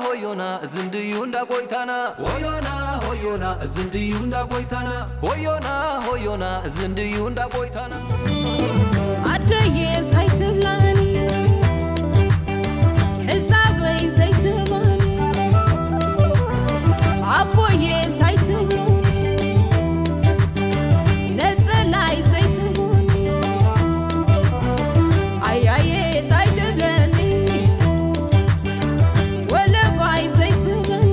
ሆዮና ዝንድዩ እንዳ ጎይታና። ሆዮና ሆዮና ዝንድዩ እንዳ ጎይታና። ሆዮና ሆዮና ዝንድዩ እንዳ ጎይታና። ኣደየ እንታይ ትብላኒ? ሕሳበይ ዘይትህባኒ። ኣቦየ እንታይ ትብሉኒ? ነጸላይ ዘይትህቡኒ። ኣያየ እንታይ ትብለኒ? ወለባይ ዘይትብለኒ።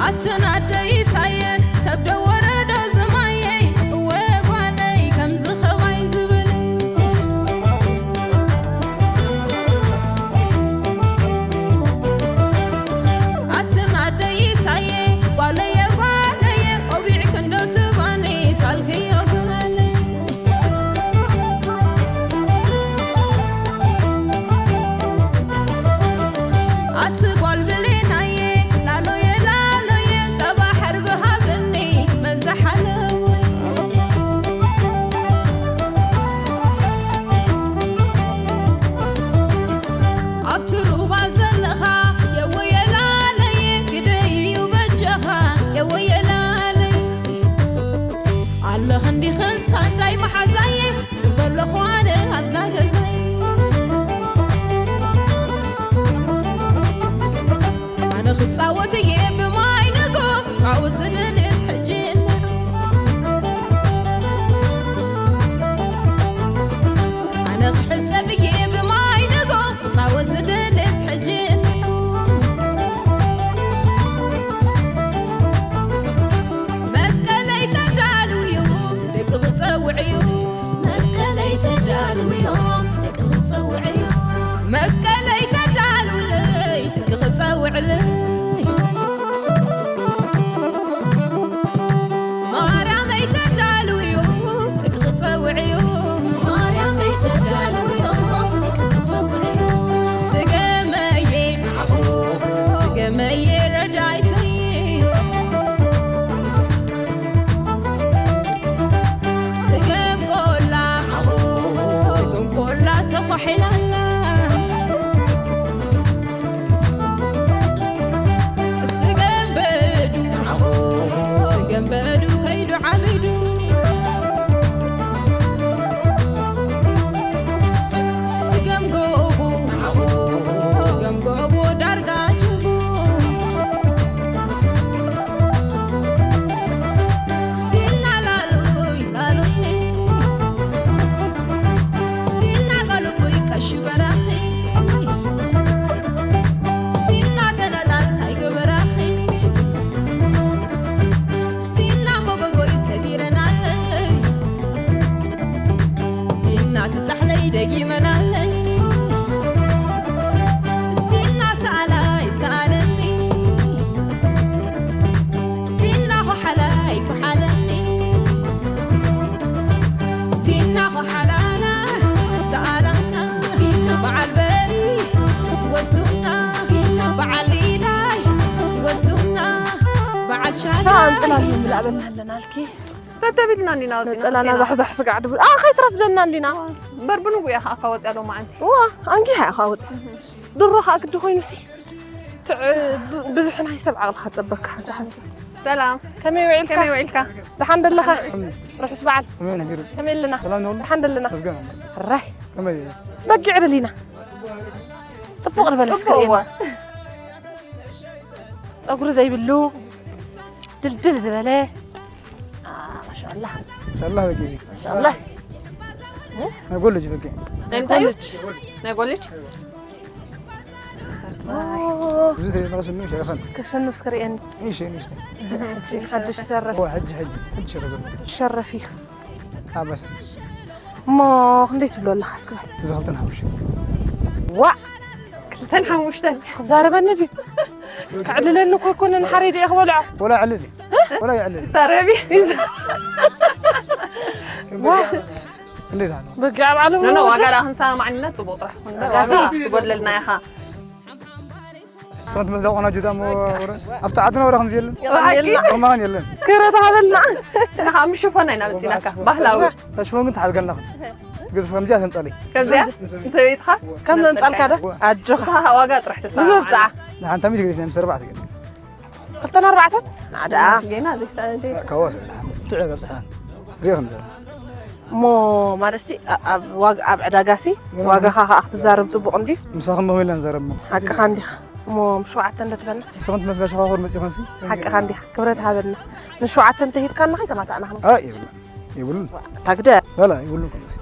ኣትን ኣደይ ታየ ሰብ ዶ ወረዶ ዝማየይ፣ እወ ጓለይ ከምዚ ኸማይ ዝብለይ። ኣትን ኣደይ ታየ ጓለየ ጓለየ፣ ቆቢዕ ክንዶ ትባኒ ታልክዮ ጓለይ። ኣቲ ጓል ብሌናየ ላሎየ ላሎየ፣ ጸባ ሕርቢ ሃብኒ መን ዝሓለወ። ኣብቲ ሩባ ዘለኻ የወየ ላለየ፣ ግደይ እዩ በጃኻ የወየ ላለየ። ኣለኽ እንዲኽን ሳዳይ መሓዛየ፣ ጽበ ኣለኹ ኣነ ኣብዛ ገዛይ። ኣነ ክጻወት እየ ብማይ ንጎ፣ ጻወት ዝደልስ ሕጂ እንሆ። ኣነ ክሕጸብ እየ ብማይ ንጎ፣ ጻወት ዝደልስ ሕጂ እንሆ። መስቀለይ ተዳልውዩ ደቂ ክጸውዕዩ። መስቀለይ ተዳልውዮም ደቂ ክጸውዕዩ። መስቀለይ ተዳልውለይ ደቂ ክጸውዕለይ። ማርያመይ ተዳልውዩ ደቂ ክጸውዕዩ። ማርያመይ ተዳልውዮም ደቂ ክጸውዕዩ። ስገመየ ስገመየ ረዳይተይ። ስገም ቆላ ስገም ቆላ ተኳሒላላ። ስገም በዱ ስገም በዱ ከይዱ ዓቢዱ። ስገም ጎቦ ስገም ጎቦ ዳርጋ ጅቡ። ስቲና ላሉይ ላሉይ ስቲና ጋልቡይ ቀሺ በራኺ። ስቲና ተነጣል ታይ ገበራኺ። ስቲና መጎጎይ ሰቢረናለይ። ስቲና ትጻሕለይ ደጊመናለይ። ስቲና ሰኣላይ ሰኣለኒ። ስቲና ኾሓላይ ኳሓለኒ። ስቲና ኾሓላና ሰኣላና። ስቲና በዓል በሪ ወስዱና። ስቲና በዓል ሊላይ ወስዱና። በዓል ሻላ። ኣንጽላል ምላእ በልና ኣለናልኪ። ተተቢልና እንዲና ወፂና ነፀላና ዛሕዛሕ ስጋዕ ድብል። ኣ፣ ከይትረፍደና እንዲና። በርብንጉ እያ ከዓ ካብ ወፂኣ ሎማዓንቲ። እዋ፣ ኣንጊሃ እያ ከዓ ወፂኣ። ድሮ ከዓ ግዲ ኮይኑሲ። ትዕ-፣ ብ-፣ ብዝሒ ናይ ሰብ ዓቕሊ ከፀበካ ሓንቲ ሓንቲ። ሰላም። ከመይ ውዒልካ? ከመይ ውዒልካ? ደሓን ደለኻ? ርሑስ በዓል። ከመይ ነጊሩ? ከመይ ኣለና? ሰላም ነው? ደሓን ደለና? መስገን። ራይ። ከመይ? በጊዕ ደሊና። ጽቡቕ ንበል እስከ ጽቡቕ ሪኤና። እዋ። ጸጉሪ ዘይብሉ፣ ድልድል ዝበለ። አ፣ ማሻኣላህ። ማሻኣላህ በጊዕ እዚ። ማሻኣላህ። ናይ ጎልጅ በጊዕ። ናይ እንታይ እዩ? ጎልጅ። ናይ ጎልጅ? ኦ። እዚ ትሪኢ ኣለኻ ስኑ ሸረፈን። እስከ ስኑ እስከ ሪኤኒ። እሺ፣ እሺ። ሓድሽ ሸረፍ። ኦ፣ ሕጂ፣ ሕጂ፣ ሕጂ ሸረፍ ዘሎ። ሸረፍ እዩ። ኣበስ። እሞ ክንደይ ትብሎ ኣለኻ እስከ በል። እዚ ክልተን ሓሙሽተ። ዋእ! ክልተን ሓሙሽተን? ክዛረበኒ ድዩ? ከዕልለኒ እኮ ኣይኮነን፣ ሓረይ ድየ ክበልዖ? ወላ ይዕልል እዩ። ወላ ይዕልል እዩ። ይዛረብ እዩ። ዋእ! እንዴት ኣሎ? በጊዕ ኣብ ዓለም ኖ፣ ኖ፣ ኣሎ። ዋጋ ደኣ ክንሰማማዕ ኢና፣ ጽቡቕ ጥራሕ ኩን። ዋጋ ዋጋ ሲ? ትጎድለልና ኢኻ። ንስኽን ትመስላ ቆናጁ እሞ ወረ-፣ ኣብቲ ዓድና ወረ ከምዚ የለን? የለን። ከማኻን የለን። ክብረት ሃበልና። ንኻ ምስ ሽፎን ኢና መፂናካ፣ ባህላዊ። ሽፎን ግን ትሓድገልና። ትገዝፍ ከምዚኣ ተምጻለይ። ከምዚኣ ንሰበይትኻ ከም ዘምጻልካ ዶ ኣጆኻ ንስኻ ዋጋ ጥራሕ ተሰማማዕና። ንምብጻዓ ንሓንታ ሚት ገዲፍና ምስ ኣርባዕተ ገዲፍና። ክልተን ኣርባዕተን ናዳ ጌና ዘይሳእንዲ ካብዋ ስለ ንሓን ትዕ በብጽሓ ሪኦ ከም ዘለና። እሞ ማለትሲ ኣብ ዋጋ ኣብ ዕዳጋሲ ዋጋኻ ከዓ ክትዛረብ ጽቡቕ እንዲ ምሳኹም በመላ ንዛረብ እሞ ሓቅኻ እንዲኻ እሞ ሸውዓተ እንዶ ትበልና ንስኹም ትመስላ ሸኻኹር መጺኹምሲ ሓቅኻ እንዲኻ ክብረት ሃበልና ንሸውዓተ እንተሂብካና ከይተማታእና ኣይ ይብልና ይብሉን ታግደ ላላ ይብሉን ከምሲ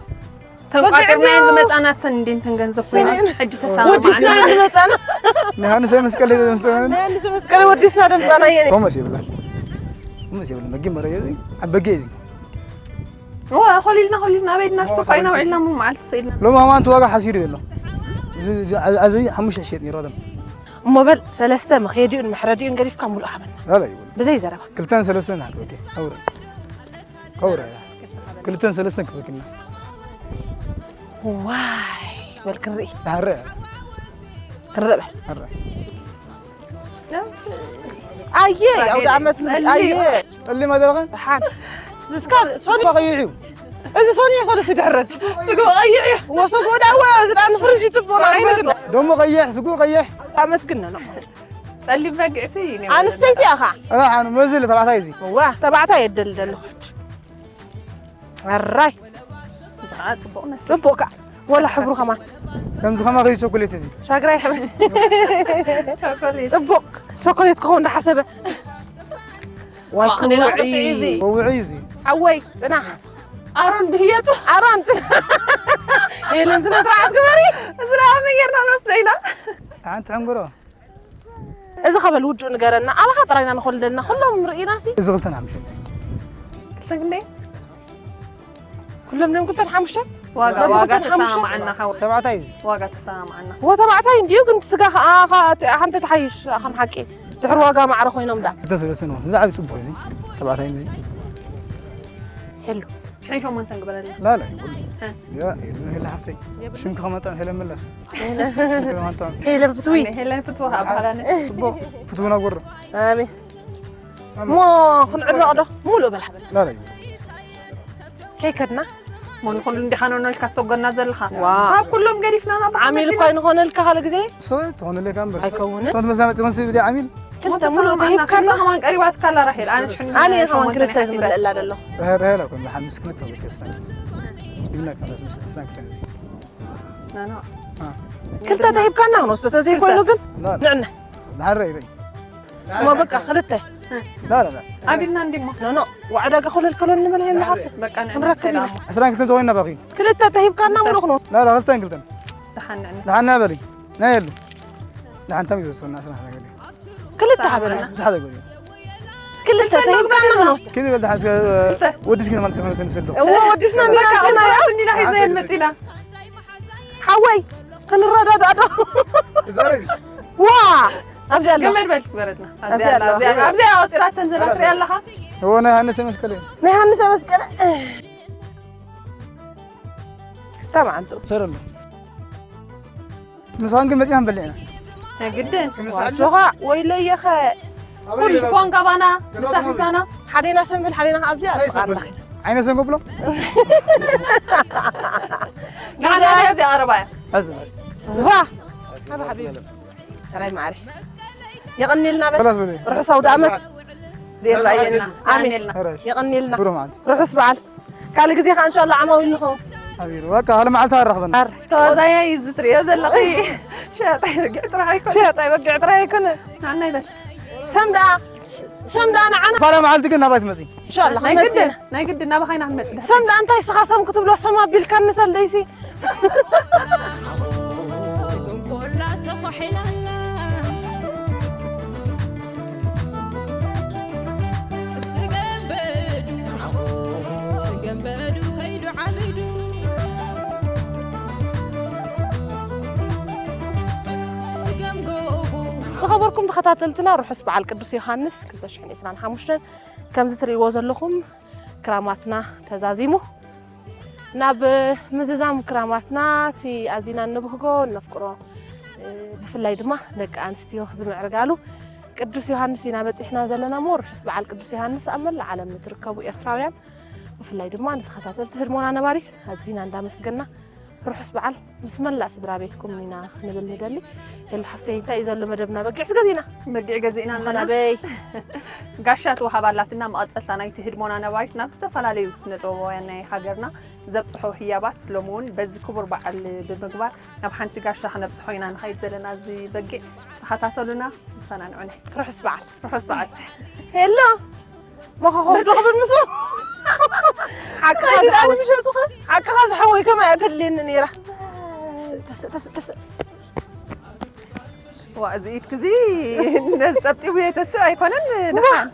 ተንቋጢርናየን ዝመጻና ሰን እንዴን ተንገንዘብ ኮይና ሕጂ ተሰማማዕና ወዲስና ዝመጻና ንሃንሰ መስቀል ዘምሰን ንሃንሰ መስቀል ወዲስና ደምጻና የኔ ኮመስ ይብላል ኮመስ ይብላል መጊ መረየ ኣብ በጌ እዚ ዋ ኾሊልና ኾሊልና ቤድና ሽቶ ኮይና ውዒልና ሙ መዓልቲ ሰኢልና ሎም ኣማንት ዋጋ ሓሲሩ ዘሎ እዚ ሓሙሽተ ሸጥ ይረደም እሞ በል ሰለስተ መኸዲኡን መሕረዲኡን ገዲፍካ ሙሉእ ሃበና ላላ ይብሉ ብዘይ ዘረባ ክልተን ሰለስተን ሓቅበኪ ኣውረ ከውረ ክልተን ሰለስተን ክበክና ዋይ በል ክርኢ ዳረ ክርኢ በል ኣረ ኣየ ኣውደ ዓመት ምን ኣየ ጸሊም ኣደረኸን ሓን እስካ ሶኒ ቀይሕ እዩ እዚ ሶኒ ሶኒ ስድሕረት ስጉ ቀይሕ እዩ ወሰጉ ዳወ እዚ ዳን ፍርጅ ጽቡና ዓይነ ግን ደሞ ቀይሕ ስጉ ቀይሕ ዓመት ግን ነው ጸሊም በጊዕሲ ኣንስተይቲ ኢኻ ኣነ ሓኑ መዝል ተባዕታይ እዚ ዋ ተባዕታይ የደልደል ኣራይ ጽቡቅ ወላ ሕብሩ ከማን ከምዚ ከማ ከዩ ቸኮሌት እዚ ሻግራይ ሕብሪ ጽቡቅ ቸኮሌት ክኸውን እንዳሓሰበ ዋይ ክውዒ ውዒ እዚ ሓወይ ጽናሕ ኣሮን ብህየቱ ኣሮን ጽናሕ ሄለን ስነ ስርዓት ግበሪ ስለ ኣመየርና ንወስደ ኢና ሓንቲ ዕንጉሮ እዚ ኸበል ውዱእ ንገረና ኣባኻ ጥራይና ንኾልደልና ኩሎም ርኢናሲ እዚ ክልተን ሓምሽተ ክልተ ክንደይ ኩሎም ዮም ክልተን ሓሙሽተ ዋጋ ዋጋ ተሰማማዕና ሓው ተባዕታይ እዚ ዋጋ ተሰማማዕና ወ ተባዕታይ እንዲዩ ግን ስጋ ሓንቲ ተሓይሽ ከም ሓቂ ድሕር ዋጋ ማዕረ ኮይኖም ዳ ክልተ ሰለስተ ነው እዚ ዓብ ጽቡቅ እዚ ተባዕታይ እዚ ሄሉ ሽሕን ሸሞንተን ግበረልና ላላ ይብሉ ያ ይብሉ ሄለ ሓፍተይ ሽምኪ ከመጣን ሄለ መለስ ሄለን ፍትዊ ሄለን ፍትዊ ኣባህላነ ጽቡቅ ፍትውና ጎረ ኣሜን ሞ ክንዕረቕ ዶ ሙሉእ በል ሓበል ላላ ይብሉ ከይከድና ሞን ኩሉ እንዲኻ ነኖልካ ትሰጎና ዘለኻ ካብ ኩሎም ገዲፍና ናብ ዓሚል እኳ ይንኾነልካ ካለ ግዜ ሰብ ትኾነለካ እምበር ኣይከውንን ሰብ ትመስላ መፂኹን ስብ ዲ ዓሚል ክልተ ሙሉእ ተሂብካና ከማን ቀሪባትካ ኣላ ራሄል ኣነስ ሕን ኣነ ከማን ክልተ ዝምልእላ ደሎ ራሄል ኣይኮን ሓምስ ክልተ ወይ ከስና ይብና ከማስ ምስ ስና ክልተ ክልተ ተሂብካና ክንወስዶ ተዘይኮይኑ ግን ንዕና ንሓረ ይረይ እሞ በቃ ክልተ ላላላ ኣቢልና እንዲሞ ኖኖ ዋዕዳ ገኹለል ከሎ ንመን ሄና ሃብተ በቃ ንዕና ክንረክብ ኢና ዕስራን ክልተን ተኾይና ባኺ ክልተ ተሂብካና ምሎ ክንወስዶ ላላ ክልተን ክልተን ደሓን ንዕና ደሓና በሊ ናይ የሉ ደሓን ታም ይወሰና ዕስራን ክልተን ገሊ ክልተ ሃበና ደሓን ገሊ ክልተ ተሂብካና ክንወስዶ ኪዲ በል ደሓን ወዲስ ግን ማለት ነው ሰንሰል እዎ ወዲስና እንዲና እንዲና እንዲና ሒዘ መጺና ሓወይ ክንረዳዳእ ዶ ዋ ኣብዚ ኣሎ ገመድ በል በረድና ኣብዚ ኣብዚኣ ኣብዚኣ ኣብዚኣ ኣውፂራተን ዘላ ትሪኣ ኣለኻ እዎ ናይ ሃንሰ መስቀል እዩ ናይ ሃንሰ መስቀል ተማዓንቱ ሰረሉ ምሳን ግን መፂና ንበልዕ ኢና ግድን ዋጆኻ ወይለየኸ ኩሉ ሽፎን ካባና ምሳሕ ምሳና ሓዴና ሰንብል ሓዴና ኣብዚኣ ኣላ ዓይነ ሰንጎ ብሎ ንሓዳ እዚኣ ቀረባ እያ ሕዚ ዋ ሓባ ሓቢቢ ሕራይ ማዕረ የቐኒልና በል ርሑስ ኣውደ ኣመት ዜርዛየና ኣሜን የቐኒልና ርሑስ በዓል ካልእ ግዜ ከዓ እንሻላ ዓማዊል ንኸውን ሓቢሩ በቃ ካልእ መዓልቲ ኣራኽበና ተዋዛያ እዩ እዚ ትርእዮ ዘለኺ ሸያጣይ በጊዕ ጥራሕ ኣይኮነ ሸያጣይ በጊዕ ጥራሕ ኣይኮነ ናናይ በል ሰም ደኣ ሰም ደኣ ንዓና ካልእ መዓልቲ ግን ናባይ ትመፂ እንሻላ ናይ ግድን ናይ ግድን ናባኻ ኢና ክንመፅእ ሰም ደኣ እንታይ ስኻ ሰም ክትብሎ ሰም ኣቢልካኒ ሰልደይሲ ዝኸበርኩም ተኸታተልትና ርሑስ በዓል ቅዱስ ዮሃንስ ክልተ ሽሕን ዕስራን ሓሙሽተን ከምዚ ትርእይዎ ዘለኹም ክራማትና ተዛዚሙ ናብ ምዝዛም ክራማትና እቲ ኣዚና እንብህጎ እነፍቅሮ ብፍላይ ድማ ደቂ ኣንስትዮ ዝምዕርጋሉ ቅዱስ ዮሃንስ ኢና በፂሕና ዘለና እሞ ርሑስ በዓል ቅዱስ ዮሃንስ ኣብ መላእ ዓለም ንትርከቡ ኤርትራውያን ብፍላይ ድማ ንተኸታተልቲ ህድሞና ነባሪት ኣዚና እንዳመስገና፣ ርሑስ በዓል ምስ መላእ ስድራ ቤትኩም ኢና ክንብል ንደሊ። ሄሉ ሓፍተይ፣ እንታይ እዩ ዘሎ መደብና? በጊዕስ ገዚእና? በጊዕ ገዚእና ኣለና። ናበይ? ጋሻ ትወሃብ ኣላትና። መቐጸልታ ናይቲ ህድሞና ነባሪት ናብ ዝተፈላለዩ ስነ ጥበባውያን ናይ ሃገርና ዘብጽሖ ህያባት፣ ሎሚ እውን በዚ ክቡር በዓል ብምግባር ናብ ሓንቲ ጋሻ ክነብጽሖ ኢና ንኸይድ ዘለና። እዚ በጊዕ ተኸታተሉና፣ ምሳና ንዑነ። ርሑስ በዓል። ርሑስ በዓል። ሄሎ፣ መኸኸብ ዶ ክብል ምስኡ? ሓቅኻ ከይዲ ዝሓወይ። ዳኒ ምሸቱኸ? ሓቅኻ ዝሓወይ ከማይ እያ ተድልየኒ ነይራ። ተስ-፣ ተስ-፣ ተስ-፣ ዋ፣ እዚ ኢድክ እዚ ነዚ ጠብጢቡ የተስእ ኣይኮነን፣ ዋ። ደሓን።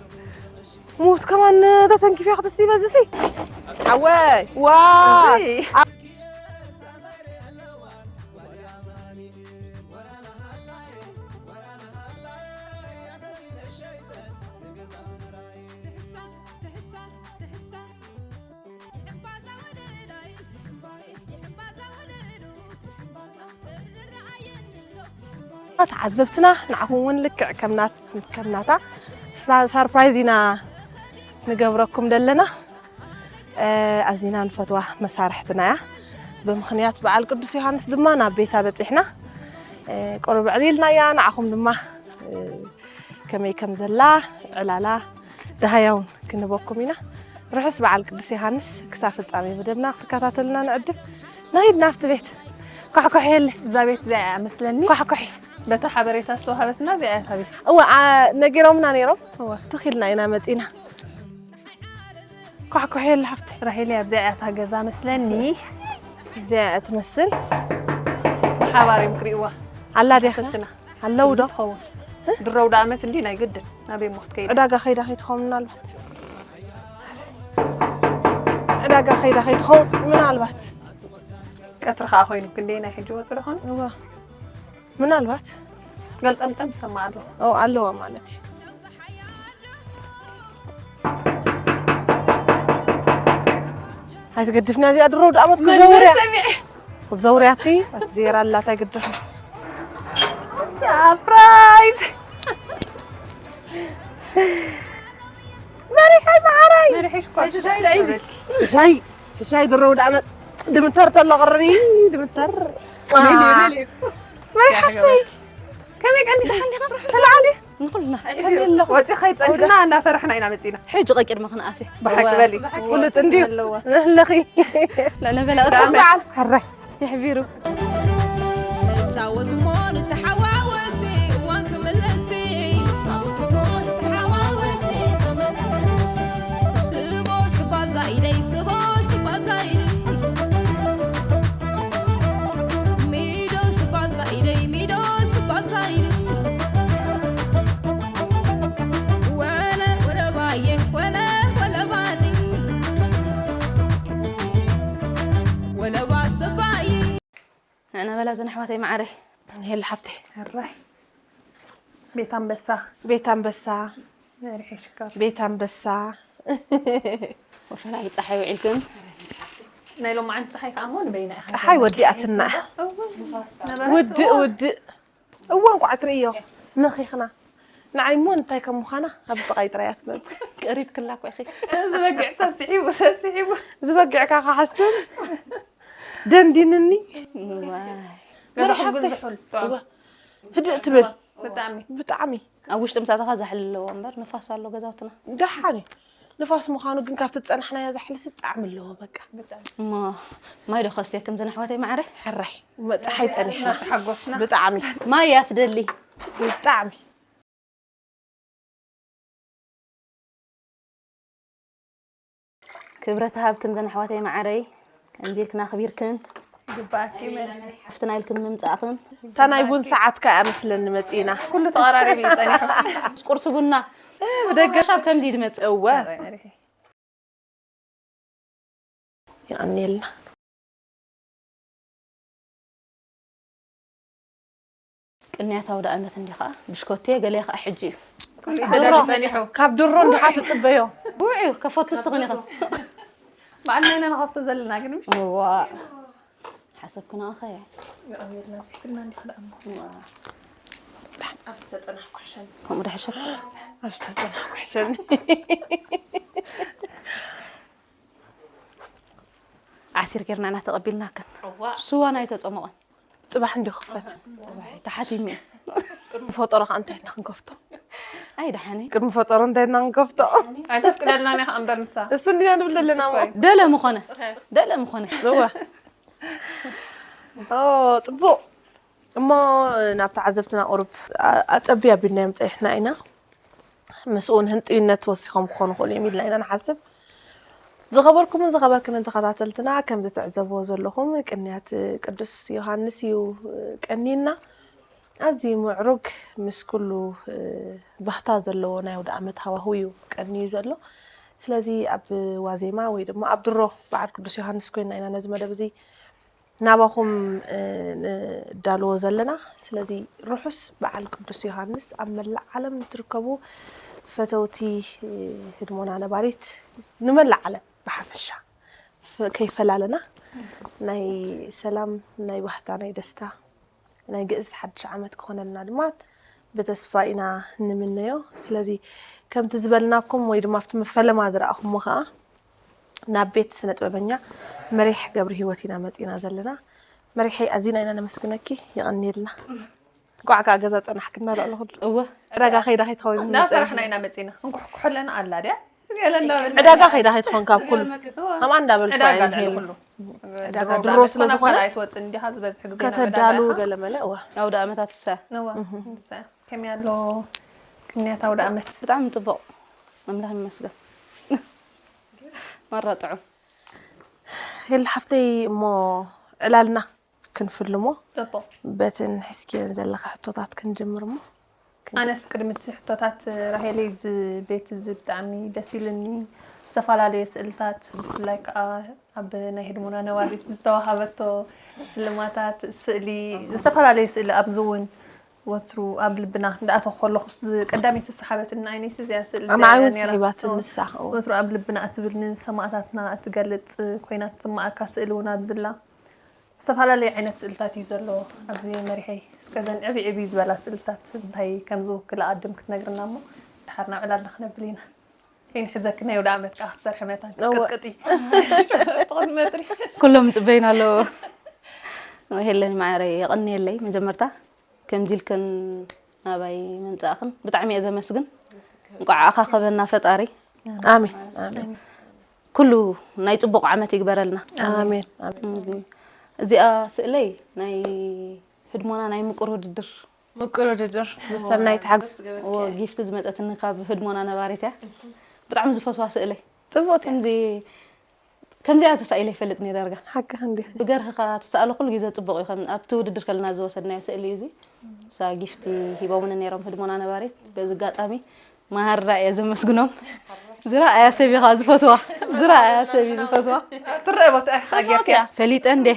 ሙት ከማን ተተንኪፍያ ክትስይ በዚ ሲ። ሓወይ። ዋ። እዚ ተዓዘብትና፣ ንዓኹም እውን ልክዕ ከም ናት-፣ ከም ናታ ስፕራ-፣ ሳርፕራይዝ ኢና ንገብረኩም ዘለና። እ፣ ኣዚና ንፈትዋ መሳርሕትና እያ። ብምኽንያት በዓል ቅዱስ ዮሃንስ ድማ ናብ ቤታ በጺሕና፣ እ፣ ቁሩብ ኣዕሊልናያ። ንዓኹም ድማ፣ እ፣ ከመይ ከም ዘላ ዕላላ ደሃያውን ክንህበኩም ኢና። ርሑስ በዓል ቅዱስ ዮሃንስ። ክሳብ ፍጻሜ መደብና ክትከታተሉና ንዕድም። ንኺድ ናብቲ ቤት። ኳሕኳሕ የለ። እዛ ቤት እዚኣ እያ መስለኒ። ኳሕኳሕ። በታ ሓበሬታ ዝተዋሃበትና እዚኣ እያ እታ ቤት። እወ፣ ኣ፣ ነጊሮምና ነይሮም። እወ። ትኺልና ኢና መጺና። ኳሕኳሕ የለ ሓፍተይ። ራሄል እያ፣ ኣብዚኣ እያ እታ ገዛ መስለኒ። እዚኣ እያ ትመስል። ብሓባር እዮም ክርእይዋ። ኣላ ድያ? ተስና። ኣለዉ ዶ? ትኸውን። ድሮ ኣውደ ዓመት እንዲ ናይ ግድን ናበይ እሞ ክትከይድ? ዕዳጋ ከይዳ ከይትኸውን ምናልባት። ዕዳጋ ከይዳ ከይትኸውን ምናልባት። ቀትሪ ከኣ ኮይኑ ክንደይ ናይ ሕጂ ወጽእ ዶ ኾን? እዋ። ምናልባት። ገልጠምጠም ትሰማዕ ኣሎ። ኦ፣ ኣለዋ ማለት እዩ። ኣይትገድፍና እዚኣ ድሮ ኣውደ ዓመት ክዘውርያ። ሰሚዐ። ክዘውርያቲ፣ ኣቲ ዜራ ኣላ፣ እንታይ ግድፍ። ሳፕራይዝ። መሪሐይ መዓረይ። መሪሐሽ እኳ። ሽሻይ ዳ ኢዚ። ሽሻይ፣ ሽሻይ ድሮ ኣውደ ዓመት ድምተር ተሎ ቅርቢ፣ ድምተር። መሊ፣ መሊ። መሪሐ ሓፍተይ። ከመይ ቀኒ ደሓን ዲኻ? ሰላም። ንኹልና። ከመይ ኣለኹም? ወፂ ከይፀንሕና እንዳፈራሕና ኢና መፂና። ሕጂ ቀቂድማ ክንኣትየ። ብሓቂ በሊ። ፍሉጥ እንድዩ። ኣለዋ። ንህለኺ። ላ፣ ነበላ ዳመ። በዓል። ሕራይ። የሕቢሩ። ንጻወት እሞ ንተሓዋወስ፣ እዋን ክምለስ። ንጻወት እሞ ንተሓዋወስ፣ ዘመን ክምለስ። ስቦ ስባብ ዛኢደይ፣ ስቦ ስባብ ዛኢደይ። ሚዶ ስባብ ዛኢደይ፣ ሚዶ ስባብ ዛኢደይ። ወለ ወለ ባየ፣ ወለ ወለ ባኒ። ወለ ባሰባይ። ንዕና በላ ዘን ኣሕዋተይ ማዓረይ። ሄል ሓፍተይ። ሕራይ። ቤት ኣንበሳ። ቤት ኣንበሳ። መሪሐ ሽካር። ቤት ኣንበሳ። ወፈላ ጸሓይ ውዒልክን? ናይ ሎማዓንቲ ጸሓይ ከኣ እሞ ንበይና ኢኻ ጸሓይ ወዲኣትና። እዋ፣ ንፋስ ነበረ። ውድእ፣ እዋ። ውድእ። እዋ፣ እንኳዕ ትርእዮ። መኺኽና። ንዓይ እሞ እንታይ ከም ምዃና ኣብ ጥቓይ ጥራይ እያ ትመጽእ። ቀሪብክላ እኮ ኢኺ። ዝበግዕ ሰስሒቡ፣ ሰስሒቡ። ዝበግዕ ካኻ ሓስብ። ደንዲንኒ። እዋይ። ገዛ መሪሕ ሓፍተይ። ዝሑል፣ ጥዑም። እዋ። ህድእ ትብል። ብጣዕሚ። ብጣዕሚ። ኣብ ውሽጢ ምሳተኻ ዛሕሊ ኣለዎ እምበር ንፋስ ኣሎ ገዛውትና። ደሓን እዩ። ንፋስ ምዃኑ ግን ካብቲ ዝጸናሕናዮ ዛሕልሲ ጣዕሚ ኣለዎ በቃ። ብጣዕሚ። እሞ ማይ ዶ ከስትየክን ዘን ኣሕዋተይ ማዕረ? ሕራይ። መ-፣ ጸሓይ ጸኒሕና። ተሓጎስና። ብጣዕሚ። ማይ እያ ትደሊ። ብጣዕሚ። ክብረት ሃብክን ዘን ኣሕዋተይ ማዓረይ፣ ከምዚ ኢልክን ኣኽቢርክን። ይግባኣኪ መን። ሓፍትና ኢልክን ምምጻእኽን። እታ ናይ ቡን ሰዓት ከኣ መስለኒ መጺእና። ኩሉ ተቐራሪቡ እዩ ጸኒሑ። ምስ ቁርሲ ቡና። እ፣ ብደገ ሻብ ከምዚ ድመጽእ። እወ። የቐንየልና። ቅንያት ኣውደ ኣመት እንዲ ኸዓ ብሽኮቴ ገለ ኸዓ ሕጂ እዩ። ኩሉ ካብ ድሮ፣ ጸኒሑ። ካብ ድሮ እንዲኻ ትጽበዮ። ውዑ ከፈቱ ስኽን ኢኽን። በዓል ናይና ንኸፍቶ ዘለና ግን ምሽ? እዋ። ሓሰብክና ኣኸ። የቐንየልና፣ ጽሕፍልና እንዲኻ ደኣ እሞ። እዋ። ኣብ ዝተጸናሕኩ ሕሸኒ። ከምኡ ዶ ሕሸኒ? ኣብ ዝተጸናሕኩ ሕሸኒ። ዓሲር ጌርና ኢና ተቐቢልናከን። እዋእ። ስዋ ናይ ተጸሞቐን ፅባሕ እንዲ ክፈት ጽባሕ ተሓቲሙ እዩ። ቅድሚ ፈጠሮ ከዓ እንታይ ኢልና ክንከፍቶ? ኣይ ደሓኒ ቅድሚ ፈጠሮ እንታይ ኢልና ክንከፍቶ? ኣይተፍቅደልናን ኢኻ እምበር ንሳ። እሱ እንዲና ንብል ዘለና እሞ። ደለ ምኾነ ደለ ምኾነ እወ ኦ ፅቡቅ። እሞ ናብ ተዓዘብትና ቁሩብ ኣ- ኣፀቢ ኣቢልናዮም ፀኒሕና ኢና። ምስኡ እውን ህንጥዩነት ወሲኾም ክኾኑ ይኽእሉ እዮም ኢልና ኢና ንሓስብ። ዝኸበርኩምን ዝኸበርክንን ተኸታተልትና፣ ከምዚ ትዕዘብዎ ዘለኹም ቅንያት ቅዱስ ዮሃንስ እዩ ቀንዩና። ኣዝዩ ምዕሩግ፣ ምስ ኩሉ ባህታ ዘለዎ ናይ ኣውደ ዓመት ሃዋህው እዩ ቀንዩ ዘሎ። ስለዚ ኣብ ዋዜማ ወይ ድማ ኣብ ድሮ በዓል ቅዱስ ዮሃንስ ኮይና ኢና ነዚ መደብ እዚ ናባኹም ንዳልዎ ዘለና። ስለዚ ርሑስ በዓል ቅዱስ ዮሃንስ ኣብ መላእ ዓለም ንትርከቡ ፈተውቲ ህድሞና ነባሪት፣ ንመላእ ዓለም ብሓፈሻ ከይፈላልና ናይ ሰላም፣ ናይ ባህታ፣ ናይ ደስታ፣ ናይ ግእዝ ሓድሽ ዓመት ክኾነልና ድማ ብተስፋ ኢና ንምነዮ። ስለዚ ከምቲ ዝበልናኩም ወይ ድማ ኣብቲ መፈለማ ዝረኣኹሞ ከዓ ናብ ቤት ስነ ጥበበኛ መሪሕ ገብረ ህይወት ኢና መፂና ዘለና። መሪሐይ ኣዚና ኢና ነመስግነኪ፣ የቐንየልና። እንኳዕ ከዓ ገዛ ፀናሕክና ልዕሊ ኩሉ። እወ ዕዳጋ ከይዳ ከይትኸውን እንዳፈራሕና ኢና መፂና። እንኩሕኩሐለና ኣላ ድያ? ገለ እንዳበልና ዕዳጋ ከይዳ ከይትኾን ካብ ኩሉ ከምኣ እንዳበልኩ ዕዳጋ እየ ልዕሊ ንሄሉ። ኩሉ። ዕዳጋ ድሮ ድሮ ዳኣ ስለ ኮነ ዝኾነ ካልኣይ ትወፅእ እንዲኻ ዝበዝሕ ግዜ ናብ ዕዳጋ ከተዳሉ ኢኻ። ገለ መለ እዋ ኣውደ ዓመታት እሳ ነዋ፣ ንሳ እያ። ከመይ ኣሎ ቅንያት ኣውደ ዓመት? ብጣዕሚ ፅቡቕ ኣምላኽ ይመስገን። መራ ጥዑም ሄሉ ሓፍተይ እሞ ዕላልና ክንፍልሞ ፅቡቕ። በትን ሒዝክየን ዘለኻ ሕቶታት ክንጅምር እሞ ኣነስ ቅድሚ እቲ ሕቶታት ራሄለይ፣ እዚ ቤት እዚ ብጣዕሚ ደስ ኢልኒ። ዝተፈላለዩ ስእልታት ብፍላይ ከዓ ኣብ ናይ ህድሞና ነባሪት ዝተዋሃበቶ ስልማታት ስእሊ፣ ዝተፈላለዩ ስእሊ ኣብዚ እውን ወትሩ ኣብ ልብና እንዳኣተኹ ከለኹ ቀዳመይቲ ዝሰሓበትኒ ንዓይነይሲ እዚኣ ስእሊ እዚኣ ንዓይ እያ እውን ነይራ። ስሒባትኒ ንሳ። እዎ። ወትሩ ኣብ ልብና እትብል ንሰማእታትና እትገልፅ ኮይና ትስማዓካ ስእሊ እውን ኣብዝላ። ዝተፈላለዩ ዓይነት ስእልታት እዩ ዘሎ ኣብዚ መሪሐይ። እስከ ዘን ዕብይ ዕብይ ዝበላ ስእልታት እንታይ ከም ዝውክላ ኣድም ክትነግርና እሞ ድሓር ናብ ዕላልና ክነብል ኢና። ከይንሕዘኪ ናይ ኣውደ ዓመት ከዓ ክትሰርሒ መታን እወ። ክትቅጥቅጢ። ትቕድሚ መጥሪ። ኩሎም ይፅበዩና ኣለዉ። ሄለን ማዕረይ የቐንየለይ። መጀመርታ ከምዚ ኢልክን ናባይ ምምፃእኽን ብጣዕሚ እየ ዘመስግን። እንቋዕ ኣኻኸበና ፈጣሪ። ኣሜን ኣሜን ኩሉ ናይ ፅቡቕ ዓመት ይግበረልና። ኣሜን ኣሜን። እዚኣ ስእለይ ናይ ህድሞና ናይ ምቁር ውድድር ምቁር ውድድር ምስ ሰናይት ሓጎስ ጊፍት ዝመፀትኒ ካብ ህድሞና ነባሪት እያ። ብጣዕሚ ዝፈትዋ ስእለይ ፅቡቅ ከምዚ ከምዚኣ ተሳኢለ ይፈልጥ እየ ዳርጋ። ሓቅኻ እንዲኻ። ብገርህኻ ትሰኣሎ ኩሉ ግዜ ፅቡቕ እዩ። ከም ኣብቲ ውድድር ከለና ዝወሰድናዮ ስእሊ እዩ እዚ። እሳ ጊፍቲ ሂቦምኒ ነይሮም ህድሞና ነባሪት። በዚ ኣጋጣሚ ማሃራ እየ ዘመስግኖም። ዝረኣያ ሰብ እዩ ከዓ ዝፈትዋ። ዝረኣያ ሰብ እዩ ዝፈትዋ። ትረአ ቦታ ኢኻ ጌርክያ። ፈሊጠ እንዴ?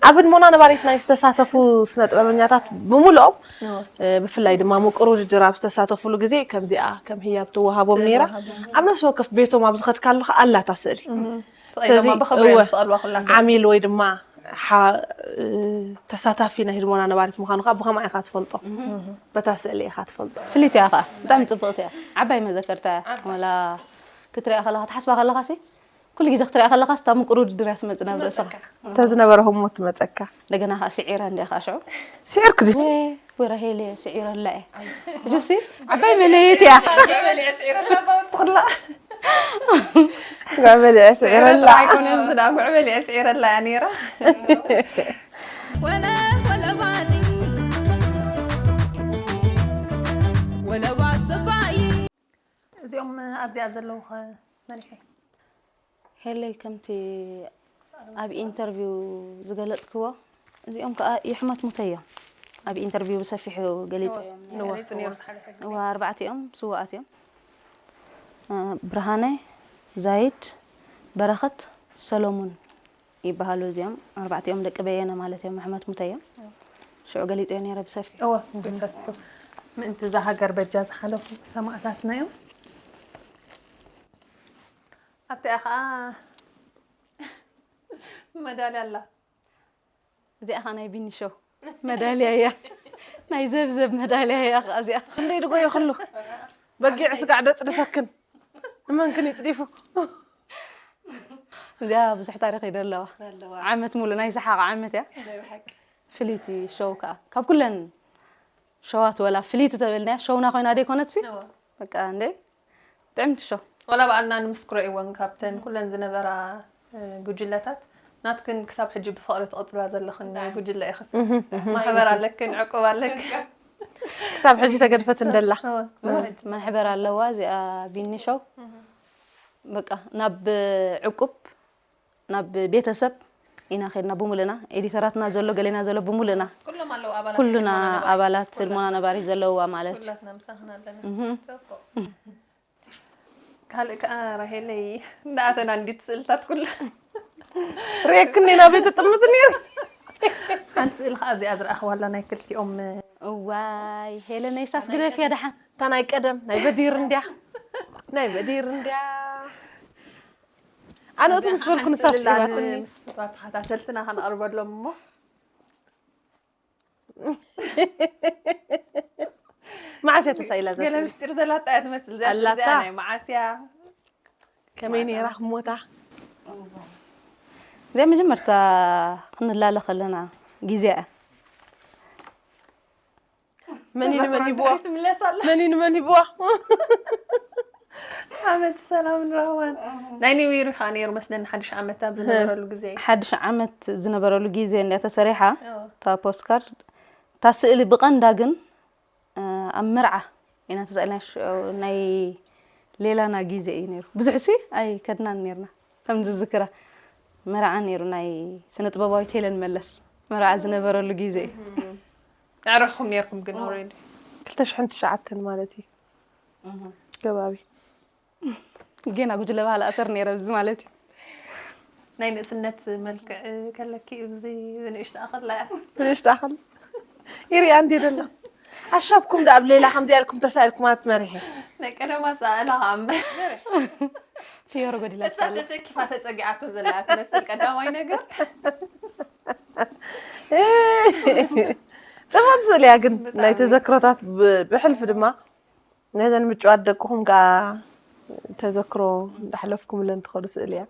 ኣብ ህድሞና ነባሪት ናይ ዝተሳተፉ ስነ ጥበበኛታት ብምልኦም እ፣ ብፍላይ ድማ ምቁር ውድድር ኣብ ዝተሳተፉሉ ግዜ ከምዚኣ ከም ህያብ ትወሃቦም ነይራ። ኣብ ነፍሲ ወከፍ ቤቶም ኣብ ዝኸድካሉ ከዓ ኣላታ ስእሊ። ስለዚ ስለዚ ብኽብሪ እወ፣ እዮም ዝቐልዋ ኩላቶም። ዓሚል ወይ ድማ ሓ- እ፣ ተሳታፊ ናይ ህድሞና ነባሪት ምዃኑ ከዓ ብኸምኣ ኢኻ ትፈልጦ። በታ ስእሊ ኢኻ ትፈልጦ። ፍልይቲ እያ ከዓ ብጣዕሚ ፅብቕቲ እያ። ዓባይ መዘከርታ እያ። ወላ ክትሪኣ ከለኻ ትሓስባ ከለኻ ሲ ኩሉ ግዜ ክትሪኣ ከለኻ ስታ ምቁር ውድድር እያ ትመፅእ ናብ ርእስኻ። እንተ ዝነበረ ህሞት ትመፀካ። እንደገና ከዓ ስዒረ እንዲያ ከዓ ሽዑ ስዒርክ ድዩ? ወራሄል ስዒረላ እየ። ሕጂሲ ዓባይ መነየት እያ። በሊዐ ስዒረላ ባውፅኹላ። ጉዕ በሊዐ ስዒረላ። ኣይኮነን ዝዳ ጉዕ በሊዐ ስዒረላ እያ ነይራ። ولا ولا باني ولا واسباي እዚኦም ኣብዚኣ ዘለዉ ኸ መሪሐ ሄለይ ከምቲ ኣብ ኢንተርቪው ዝገለፅክዎ እዚኦም ከዓ የሕመት ሙተ እዮም። ኣብ ኢንተርቪው ብሰፊሑ ገሊፀ እዮም። ገሊፁ ነይሩ ዝሓለፈ ግዜ። እዋ ኣርባዕቲኦም ስዋኣት እዮም። እ፣ ብርሃነ፣ ዛይድ፣ በረኸት፣ ሰሎሙን ይበሃሉ። እዚኦም ኣርባዕቲኦም ደቂ በየነ ማለት እዮም። ኣሕመት ሙተ እዮም። ሽዑ ገሊፀዮ ነይረ ብሰፊሑ። እወ ብሰፊሑ ምእንቲ እዛ ሃገር በጃ ዝሓለፉ ሰማእታትና እዮም። ኣብቲኣ ከዓ መዳልያ ኣላ። እዚኣ ኸዓ ናይ ቢኒ ሾው መዳልያ እያ። ናይ ዘብዘብ መዳልያ እያ ኸዓ እዚኣ። ክንደይ ድጎየ ኩሉ በጊዕ ስጋዕ ደፅድፈክን ንመንክን ይፅዲፉ። እዚኣ ብዙሕ ታሪኽ እዩ ዘለዋ። ዓመት ሙሉ ናይ ሰሓቕ ዓመት እያ። ፍልይቲ ሾው ከዓ ካብ ኩለን ሸዋት ወላ ፍልይቲ ተበልናያ ሸውና ኮይና ደይኮነትሲ። በቃ እንደ ጥዕምቲ ሸው። ወላ ባዕልና ንምስክሮ እወን ካብተን ኩለን ዝነበራ ጉጅለታት ናትክን ክሳብ ሕጂ ብፍቕሪ ትቕጽላ ዘለኽን ጉጅለ ኢኽን። ማሕበር ኣለክን፣ ዕቁብ ኣለክ። ክሳብ ሕጂ ተገድፈት እንደላ። ማሕበር ኣለዋ እዚኣ ቢኒ ሸው። በቃ ናብ ዕቁብ ናብ ቤተሰብ ኢና ከድና ብሙሉእና፣ ኤዲተራትና ዘሎ ገሌና ዘሎ ብሙሉእና ኩሉና ኣባላት ህልሞና ነባሪ ዘለውዋ ማለት እዩ። ካልእ ከዓ ራሄለይ እንዳኣተና እንዲት ስእልታት ኩሉ ርየክኒ ናበይ ተጥምት ነይር። ሓንቲ ስእሊ ከዓ እዚኣ ዝረኣኽዋላ ናይ ክልቲኦም እዋይ ሄለነይሳስ ግደፍያ ደሓን። እታ ናይ ቀደም ናይ በዲር እንድያ፣ ናይ በዲር እንድያ። ኣነ እቲ ምስ በልኩ ንሳ ስኢባትኒ። ምስ ፍትዋ ተኸታተልትና ከነቕርበሎም እሞ መዓስ እያ ተሳኢላ እዛ ገለ ስእሊ? ምስጢር ዘላታ እያ ትመስል። እዚኣ ኣላታ። እዚኣ ናይ መዓስ እያ? ከመይ ነይራ ክሞታ? እዚኣ መጀመርታ ክንላለ ከለና ግዜ እያ። መን እዩ ንመን ሂብዋ? ትምለስ ኣላ። መን እዩ ንመን ሂብዋ? ዓመት ሰላምን ራህዋን ናይ ኒው ይር ከዓ ነይሩ መስለኒ ሓድሽ ዓመት ኣብ ዝነበረሉ ግዜ እዩ። ሓድሽ ዓመት ዝነበረሉ ግዜ እንድያ ተሰሪሓ እታ ፖስት ካርድ። እታ ስእሊ ብቐንዳ ግን ኣብ መርዓ ኢና ተሳኢልና። ናይ ሌላና ግዜ እዩ ነይሩ። ብዙሕ ሲ ኣይከድናን ነይርና ከም ዝዝክራ። መርዓ ነይሩ ናይ ስነ ጥበባዊት ሄለን መለስ መርዓ ዝነበረሉ ግዜ እዩ። ኣዕረኽኩም ነይርኩም ግን ኦልሬዲ ክልተ ሽሕን ትሽዓተን ማለት እዩ ከባቢ ጌና ጉጅለ ባህሊ ኣሰር ነይረ ኣብዚ ማለት እዩ። ናይ ንእስነት መልክዕ ከለኪ እዚ ንእሽቶ ኣኸላ እያ። ትንሽ ዳኸል ይሪኣ እንዲ ደላ ኣሻብኩም ዳ ኣብ ሌላ ከምዚ ያልኩም ተሳኢልኩም ኣትመሪሒ ናይ ቀደማ ኣሰኣእላ ከኣ እምበር ፍዮሮ ጎዲላ እሳ ተሰኪፋ ተጸጊዓቶ ዘላ ትመስል ቀዳማይ ነገር። ጽቡቅ ስእሊ እያ ግን ናይ ተዘክሮታት ብ- ብሕልፊ ድማ ነዘን ምጭዋት ደቅኹም ከዓ ተዘክሮ እንዳሕለፍኩምለን ትኸዱ ስእሊ እያ።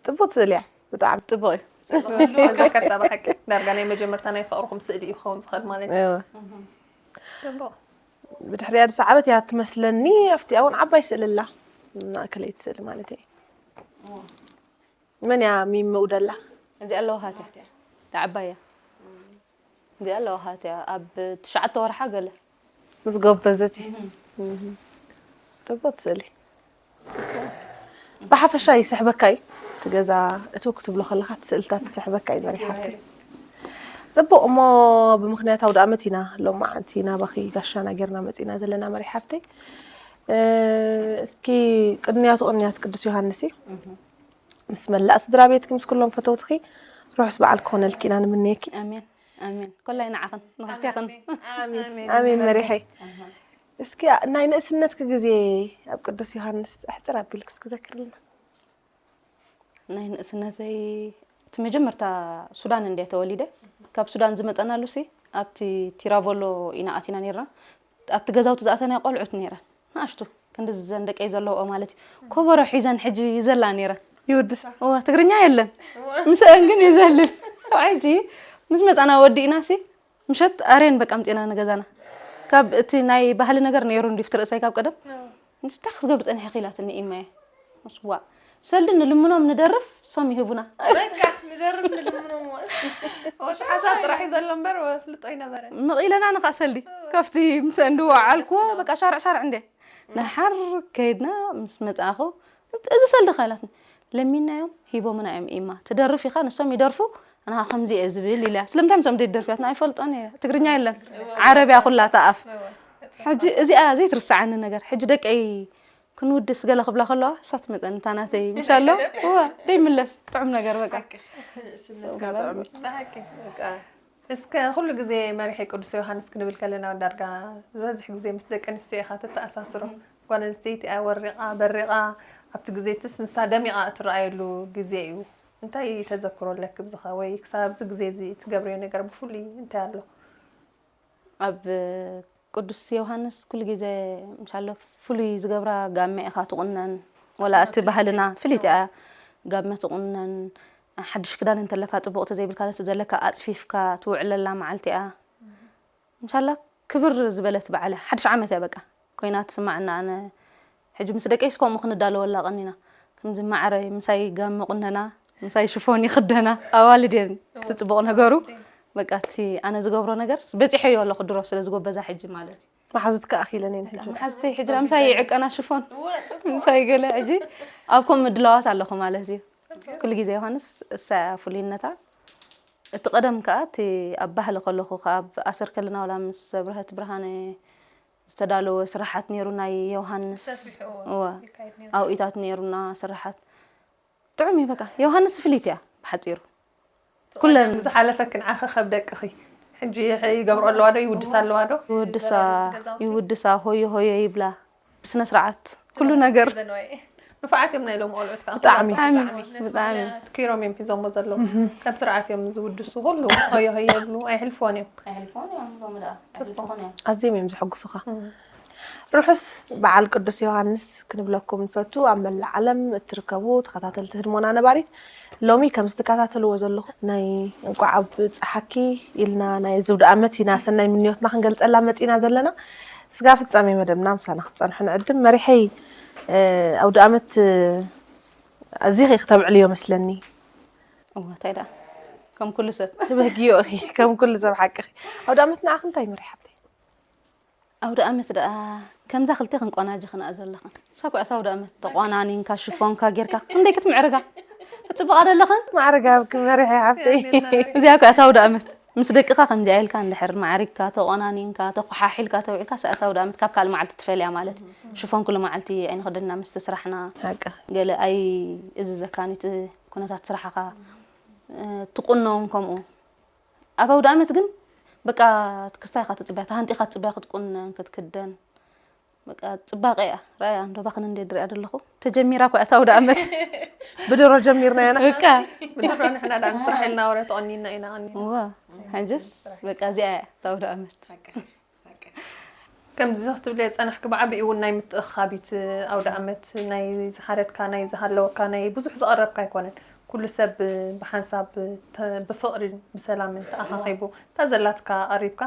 ጽቡቅ ስእሊ እያ ብጣዕሚ። ጽቡቅ እዩ። መዘከርታ ብሓቂ ዳርጋ ናይ መጀመርታ ናይ ፍቕርኹም ስእሊ እዩ ክኸውን ዝኽእል ማለት እዩ። እወ። ብድሕሪኣ ዝሰዓበት እያ ትመስለኒ ኣብቲኣ እውን ዓባይ ስእሊ ኣላ ማእከለይቲ ስእሊ ማለት እየ። መን እያ ሚሚ መውደላ? እዚኣ ኣለዋ ሃትያ ተዓባያ እዚኣ ኣለዋ ሃትያ ኣብ ትሽዓተ ወርሓ ገለ ምስ ጎበዘት እዩ። ጽቡቅ ስእሊ። ብሓፈሻ ይስሕበካ እዩ እቲ ገዛ እትው ክትብሎ ከለካ እቲ ስእልታት ትስሕበካ እዩ መሪሕ ሓፍተይ። ጽቡቅ እሞ ብምክንያት ኣውደ ኣመት ኢና ሎማዓንቲ ናባኺ ጋሻና ጌርና መጺና ዘለና መሪሕ ሓፍተይ። እ፣ እስኪ ቅንያቱ ቅንያት ቅዱስ ዮሃንስ እዩ። ምስ መላእ ስድራ ቤትኪ ምስ ኩሎም ፈተውትኺ ርሑስ በዓል ክኾነልኪ ኢና ንምንየኪ። ኣሜን ኣሜን ኮላይ ንዓኽን ንኽልቴኽን ኣሜን መሪሐይ። እስኪ ናይ ንእስነትኪ ግዜ ኣብ ቅዱስ ዮሃንስ ኣሕፅር ኣቢልኪ እስኪ ዘክርልና። ናይ ንእስነተይ እቲ መጀመርታ ሱዳን እንድየ ተወሊደ። ካብ ሱዳን ዝመፀናሉ ሲ ኣብቲ ቲራቮሎ ኢና ኣቲና ነርና። ኣብቲ ገዛውቲ ዝኣተናዮ ቆልዑት ነይረን ንኣሽቱ ክንዲ ዘን ደቀይ ዘለውኦ ማለት እዩ። ኮበሮ ሒዘን ሕጂ ይዘላ ነይረን። ይውድሳ እወ ትግርኛ የለን ምስአን ግን ይዘልል። ሕጂ ምስ መፃና ወዲእና ሲ ምሸት ኣሬን በቃ ምፅና ንገዛና። ካብ እቲ ናይ ባህሊ ነገር ነይሩ እንዲ ፍቲ ርእሳይ ካብ ቀደም ንስታ ክትገብሪ ፀኒሐ ኢላትኒ ኢማየ። ስዋ ሰልዲ ንልምኖም ንደርፍ ሶም ይህቡና። በቃ ንደርፍ ንልምኖም ወሽሓሳ ጥራሕ እዩ ዘሎ እምበር ፍልጦ ይነበረ መቒለና ንኻ ሰልዲ ካብቲ ምስ እንድወዓልኩዎ በቃ ሻርዕ ሻርዕ እንደ ንሓር ከይድና ምስ መፃእኹ እዚ ሰልዲ ኸይላትኒ ለሚናዮም ሂቦምና እዮም ኢማ ትደርፍ ኢኻ ንሶም ይደርፉ ኣና ከምዚ እየ ዝብል ኢልያ ስለምንታይ ምሶም ደይደርፍ ኢላትና ኣይፈልጦን እየ ትግርኛ የለን ዓረብያ ኩላ ተኣፍ ሕጂ እዚኣ ዘይትርስዓኒ ነገር ሕጂ ደቀይ ክንውድስ ገለ ክብላ ከለዋ እሳ ትመፀኒ እታ ናተይ ምሻሎ እዋ ዘይምለስ ጥዑም ነገር በቃ እስከ ኩሉ ግዜ መሪሐ ቅዱስ ዮሃንስ ክንብል ከለና ዳርጋ ዝበዝሕ ግዜ ምስ ደቂ ኣንስትዮ ኢኻ ትተኣሳስሮ ጓል ኣንስተይቲ እያ ወሪቓ በሪቓ ኣብቲ ግዜ ትስ ንሳ ደሚቓ እትረኣየሉ ግዜ እዩ እንታይ ተዘክሮ ኣለኪ ብዝኸ ወይ ክሳብ ኣብዚ ግዜ እዚ ትገብርዮ ነገር ብፍሉይ እንታይ ኣሎ ኣብ ቅዱስ ዮሃንስ ኩሉ ግዜ ምሻሎ ፍሉይ ዝገብራ ጋመ ኢኻ ትቑነን ወላ እቲ ባህልና ፍልይቲ እያ ጋመ ትቑነን፣ ሓድሽ ክዳን እንተለካ ጽቡቕ፣ ተዘይብልካ ነቲ ዘለካ ኣጽፊፍካ ትውዕለላ መዓልቲ እያ። ምሻላ ክብር ዝበለት በዓል እያ። ሓድሽ ዓመት እያ በቃ ኮይና ትስማዕና። ኣነ ሕጂ ምስ ደቀይስ ከምኡ ክንዳለወላ ቀኒና። ከምዚ ማዕረ ምሳይ ጋመ ቁነና፣ ምሳይ ሽፎን ይኽደና። ኣዋልድ እየን እቲ ጽቡቕ ነገሩ። በቃ እቲ ኣነ ዝገብሮ ነገር በጺሐዮ ኣለኹ ድሮ ስለ ዝጎበዛ ሕጂ ማለት እዩ። መሓዙት ከኣ ኣኺለን እየን በቃ ሕጂ። መሓዝተይ ሕጂ ምሳይ ይዕቀና ሽፎን፣ ምሳይ ገለ ሕጂ ኣብ ከምኡ ምድላዋት ኣለኹ ማለት እዩ። ኩሉ ግዜ ዮሃንስ እሳ እያ ፍሉይነታ። እቲ ቀደም ከኣ እቲ ኣብ ባህሊ ከለኹ ካብ ኣሰር ከለና ዋላ ምስ ሰብረሀት ብርሃነ ዝተዳለወ ስራሓት ነይሩ ናይ ዮሃንስ። ሰፊሑ እወ። ይካየድ ነይሩ። ኣብኢታት ነይሩና ስራሓት። ጥዑም እዩ በቃ። ዮሃንስ ፍልይቲ እያ ብሓጺሩ። ኩለን ዝሓለፈ ክንዓኸ ከብ ደቅኺ። ሕጂ ይገብሮ ኣለዋ ዶ? ይውድሳ ኣለዋ ዶ? ይውድሳ፣ ይውድሳ፣ ሆዮ ሆዮ ይብላ። ብስነ ስርዓት ኩሉ ነገር። ንፉዓት እዮም ናይ ሎሚ ቆልዑት ከዓ። ብጣዕሚ። ብጣዕሚ፣ ብጣዕሚ። ትኪሮም እዮም ሒዞሞ ዘለዉ። ከም ስርዓት እዮም ዝውድሱ። ኩሉ ሆዮ ሆዮ ይብሉ፣ ኣይሕልፎን እዮም። ኣይሕልፎን እዮም ሎሚ ደኣ። ጽቡቕ። ኣይሕልፎን እዮም። ኣዝዮም እዮም ዘሐጉሱኻ። እም። ርሑስ በዓል ቅዱስ ዮሃንስ ክንብለኩም ንፈቱ። ኣብ መላእ ዓለም እትርከቡ ተኸታተልቲ ህድሞና ነባሪት፣ ሎሚ ከም ዝትከታተልዎ ዘለኹም ናይ እንቋዕ ኣብጽሓኪ ኢልና ናይ ዝውዲ ዓመት ኢና ሰናይ ምንዮትና ክንገልጸላ መጺና ዘለና። ስጋ ፍጻሜ መደብና ምሳና ክትጸንሑ ንዕድም። መሪሐይ፣ እ፣ ኣውደ ዓመት፣ እ፣ ኣዚኺ ኢኺ ተብዕልዮ መስለኒ። እወ፣ እንታይ ደኣ? ከም ኩሉ ሰብ። ትብህግዮ ኢኺ፣ ከም ኩሉ ሰብ ሓቅኺ። ኣውደ ዓመት ንዓኺ እንታይ መሪሕ ሓብተይ? ኣውደ ዓመት ደኣ ከምዛ ክልቴኽን ቆናጅኽን እያ ዘለኽን። እሳ እኮ እታ ኣውደ ዓመት ተቆናኒንካ፣ ሽፎንካ ጌርካ፣ ክንደይ ክትምዕርጋ። ትጽብቓ ዘለኽን? ማዕርጋ ኣብኪ መሪሐ ሓብተይ። እዚኣ እኮ እታ ኣውደ ዓመት። ምስ ደቅኻ ከምዚኣ ኢልካ እንድሕር ማዕሪግካ፣ ተቆናኒንካ፣ ተኮሓሒልካ ተውዒልካ፣ እሳ እታ ኣውደ ዓመት ካብ ካልእ መዓልቲ ትፈልያ ማለት እዩ። ሽፎን ኩሉ መዓልቲ ኣይንኽደና ምስቲ ስራሕና። ሓቂ። ገለ ኣይ እዝዘካን እቲ ኩነታት ስራሕኻ፣ እ፣ ትቁኖ እውን ከምኡ። ኣብ ኣውደ ዓመት ግን በቃ ክስታይ ኢኻ ትጽበያ፣ ተሃንጢኻ ትጽበያ ክትቁነን ክትክደን። በቃ ጽባቐ እያ። ረኣያ እንዶ ባኽን እንዴ ድሪኣ ደለኹ። ተጀሚራ እኮ እያ እታ ኣውደ ዓመት። ብድሮ ጀሚርና ኢና። በቃ። ብድሮ ንሕና ደኣ ንስራሕ ኢልና ወረ ተቐኒና ኢና ቀኒና። እዋ፣ ሕጅስ በቃ እዚኣ እያ እታ ኣውደ ዓመት። ከምዚ ክትብልዮ ዝጸናሕኪ ብዓቢኡ እውን ናይ ምትእኽኻቢት ኣውደ ዓመት፣ ናይ ዝሓረድካ፣ ናይ ዝሃለወካ፣ ናይ ብዙሕ ዝቐረብካ ኣይኮነን። ኩሉ ሰብ ብሓንሳብ ተ-፣ ብፍቕሪ ብሰላምን ተኣኻኺቡ፣ እታ ዘላትካ ቀሪብካ፣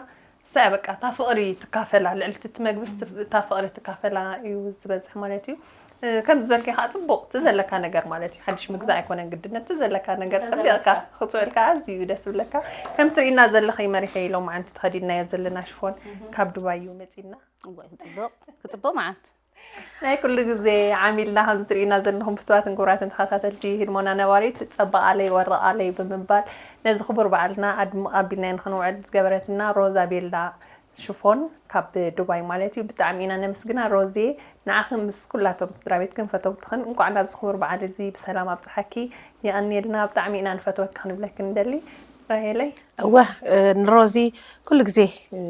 እሳ እያ በቃ፣ እታ ፍቕሪ ትካፈላ፣ ልዕሊ እቲ መግብስ ትፍ-፣ እታ ፍቕሪ ትካፈላ እዩ ዝበዝሕ ማለት እዩ። እ፣ ከም ዝበልካዮ ከዓ ጽቡቕ፣ እቲ ዘለካ ነገር ማለት እዩ። ሓድሽ ምግዛእ ኣይኮነን ግድነት፣ እቲ ዘለካ ነገር እንተ ጸቢቕካ ዘለካ። ክትውዕል ከዓ ኣዝዩ እዩ ደስ ዝብለካ። ከም ትርእይና ዘለኺ መሪሐ ኢሎም መዓንቲ ተኸዲንናዮ ዘለና ሽፎን እህ። ካብ ዱባይ እዩ መጺእና። እዋይ፣ ክጽብቕ፣ ክጽብቕ መዓት። ናይ ኩሉ ግዜ ዓሚልና ከም ዝትርእዩና ዘለኹም ፍትዋትን ክቡራትን ተኸታተልቲ ህድሞና ነባሪት፣ ጸባቓለይ ወርቓለይ ብምባል ነዚ ክቡር በዓልና ኣድምቕ ኣቢልና ንኽንውዕል ዝገበረትና ሮዛ ቤላ ሽፎን ካብ ዱባይ ማለት እዩ። ብጣዕሚ ኢና ነመስግና ሮዝየ፣ ንዓኽን ምስ ኩላቶም ስድራ ቤትክን ፈተውትኽን እንቋዕ ናብዚ ክቡር በዓል እዚ ብሰላም ኣብጽሓኪ። የቐንየልና፣ ብጣዕሚ ኢና ንፈትወኪ ክንብለኪ ንደሊ ራሄለይ። እወ፣ እ፣ ንሮዚ ኩሉ ግዜ፣ እ፣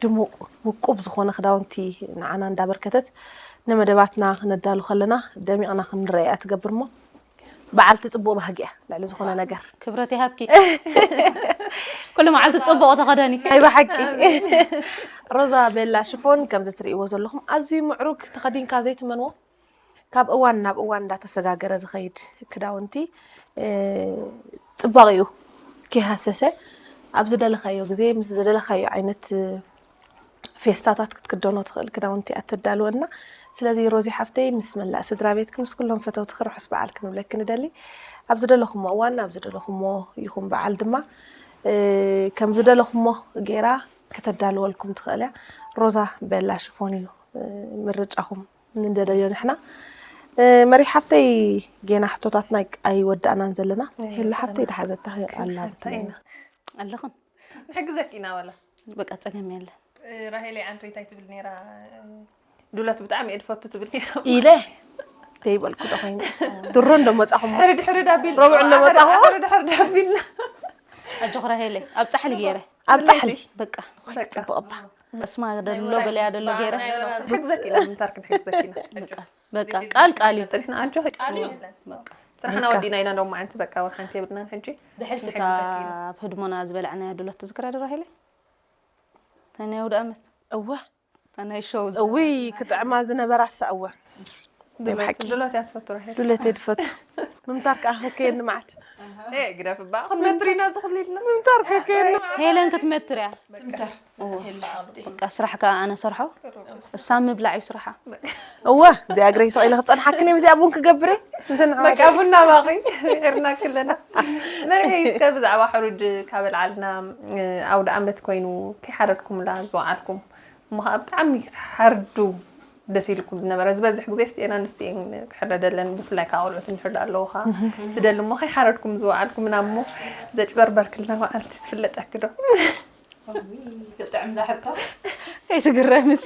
ድሙቕ ውቁብ ዝኾነ ክዳውንቲ ንዓና እንዳበርከተት ንመደባትና ክነዳሉ ከለና ደሚቕና ክንረኣ እያ ትገብር እሞ በዓልቲ ጽቡቕ ባህጊ እያ ልዕሊ ዝኾነ ነገር። ክብረት ይሃብኪ። ኩሉ መዓልቲ ጽቡቕ ተኸደኒ። ናይ ብሓቂ። ሮዛ ቤላ ሽፎን ከምዚ ትርእይዎ ዘለኹም ኣዝዩ ምዕሩግ ተኸዲንካ ዘይትመንዎ ካብ እዋን ናብ እዋን እንዳተሰጋገረ ዝኸይድ ክዳውንቲ፣ እ፣ ጽባቐኡ ከይሃሰሰ ኣብ ዝደለኻዮ ግዜ ምስ ዝደለኻዮ ዓይነት ፌስታታት ክትክደኖ ትኽእል ክዳውንቲ እያ ተዳልወልና። ስለዚ ሮዚ ሓፍተይ ምስ መላእ ስድራ ቤትኪ ምስ ኩሎም ፈተውትኺ ርሑስ በዓል ክንብለኪ ንደሊ። ኣብ ዝደለኹሞ እዋን ኣብ ዝደለኹሞ ይኹን በዓል ድማ፣ እ፣ ከም ዝደለኹሞ ገይራ ከተዳልወልኩም ትኽእል እያ። ሮዛ ቤላ ሽፎን እዩ፣ እ፣ ምርጫኹም። ንደለዮ ንሕና። እ፣ መሪሕ ሓፍተይ ጌና ሕቶታትና ኣይወዳእናን ዘለና። ኣይወዳእናን። ሄሉ ሓፍተይ ድሓዘታ ኣላ እንታይ ብትለይ። ኢና? ኣለኽን? ንሕግዘኪ ኢና ዋላ። በቃ ጸገም የለን። እ፣ ራሄለይ ዓንተይ እንታይ ትብል ነይራ? እ፣ ዱለት ብጣዕሚ እየ ዝፈቱ ትብል ነይራ። ኢለ ዘይበልኩ ዶ ኮይኑ? ድሮ እንዶ መጻኹም። ሕርድ ሕርድ ኣቢልና። ረቡዕ እንዶ መጻኹም። ሕርድ ሕርድ ኣቢልና። ኣጆኽ ራሄለይ፣ ኣብ ጻሕሊ ገይረ። ኣብ ጻሕሊ። በቃ። በቃ። ጽቡቕ እባ። እስማ ደሎ ገለያ ደሎ ገይረ። ንሕግዘኪ ኢና፣ ምንታር ክንሕግዘኪ ኢና። በቃ፣ በቃ፣ ቃል ቃል እዩ። ጽኒሕና ኣጆኺ ቃል እዩ። በቃ። ስራሕና በቃ። ወዲእና ኢና፣ ሎም መዓንቲ በቃ፣ ወላ ሓንቲ የብልናን ሕጂ። ብሕልፊ እታ ንሕግዘኪ ኢና። ኣብ ህድሞና ዝበላዕናያ ዱለት ትዝክራ ዶ ራሄለይ? እታ ናይ ኣውደ ኣመት። እወ። እታ ናይ ሾው እውይ፣ ክጥዕማ ዝነበራ እሳ፣ እወ። ድሎት ብሓቂ። ድሎት እያ ትፈቱ ራሄል። ዱለተይ ድፈቱ። ምምታር ከዓ ከከየኒ መዓት። ኤ ግደፍ እባ ክንመትር ኢና ዝኹሉ ኢልና። ምምታር ከከየኒ መዓት። ሄለን ክትመትር እያ። ትምተር። ሄላ ሓፍተይ። በቃ ስራሕ ከዓ ኣነ ሰርሖ። እሳ ምብላዕ እዩ ስርሓ። እወ እዚኣ እግረይ ሰቒለ ክፀንሓክን እዮም እዚኣ ቡን ክገብር እየ። እንተ ንዓወት በቃ ቡና ባኺ ሄርና ክለና መርሒ እስከ ብዛዕባ ሕሩድ ካበልዓልና ኣውደ ኣመት ኮይኑ ከይሓረድኩምላ ዝወዓልኩም እሞ ከዓ ብጣዕሚ ክትሓርዱ ደስ ኢልኩም ዝነበረ ዝበዝሕ ግዜ ስጤና ንስጤን ክሕረደለን ብፍላይ ከዓ ቆልዑት እንድሕር ኣለዉ ከዓ ትደሊ እሞ ከይሓረድኩም ዝወዓልኩም እና እሞ ዘጭበርበርክልና መዓልቲ ዝፍለጠኪ ዶ ክጥዕም እዛ ሕቶ። ከይትግረምሲ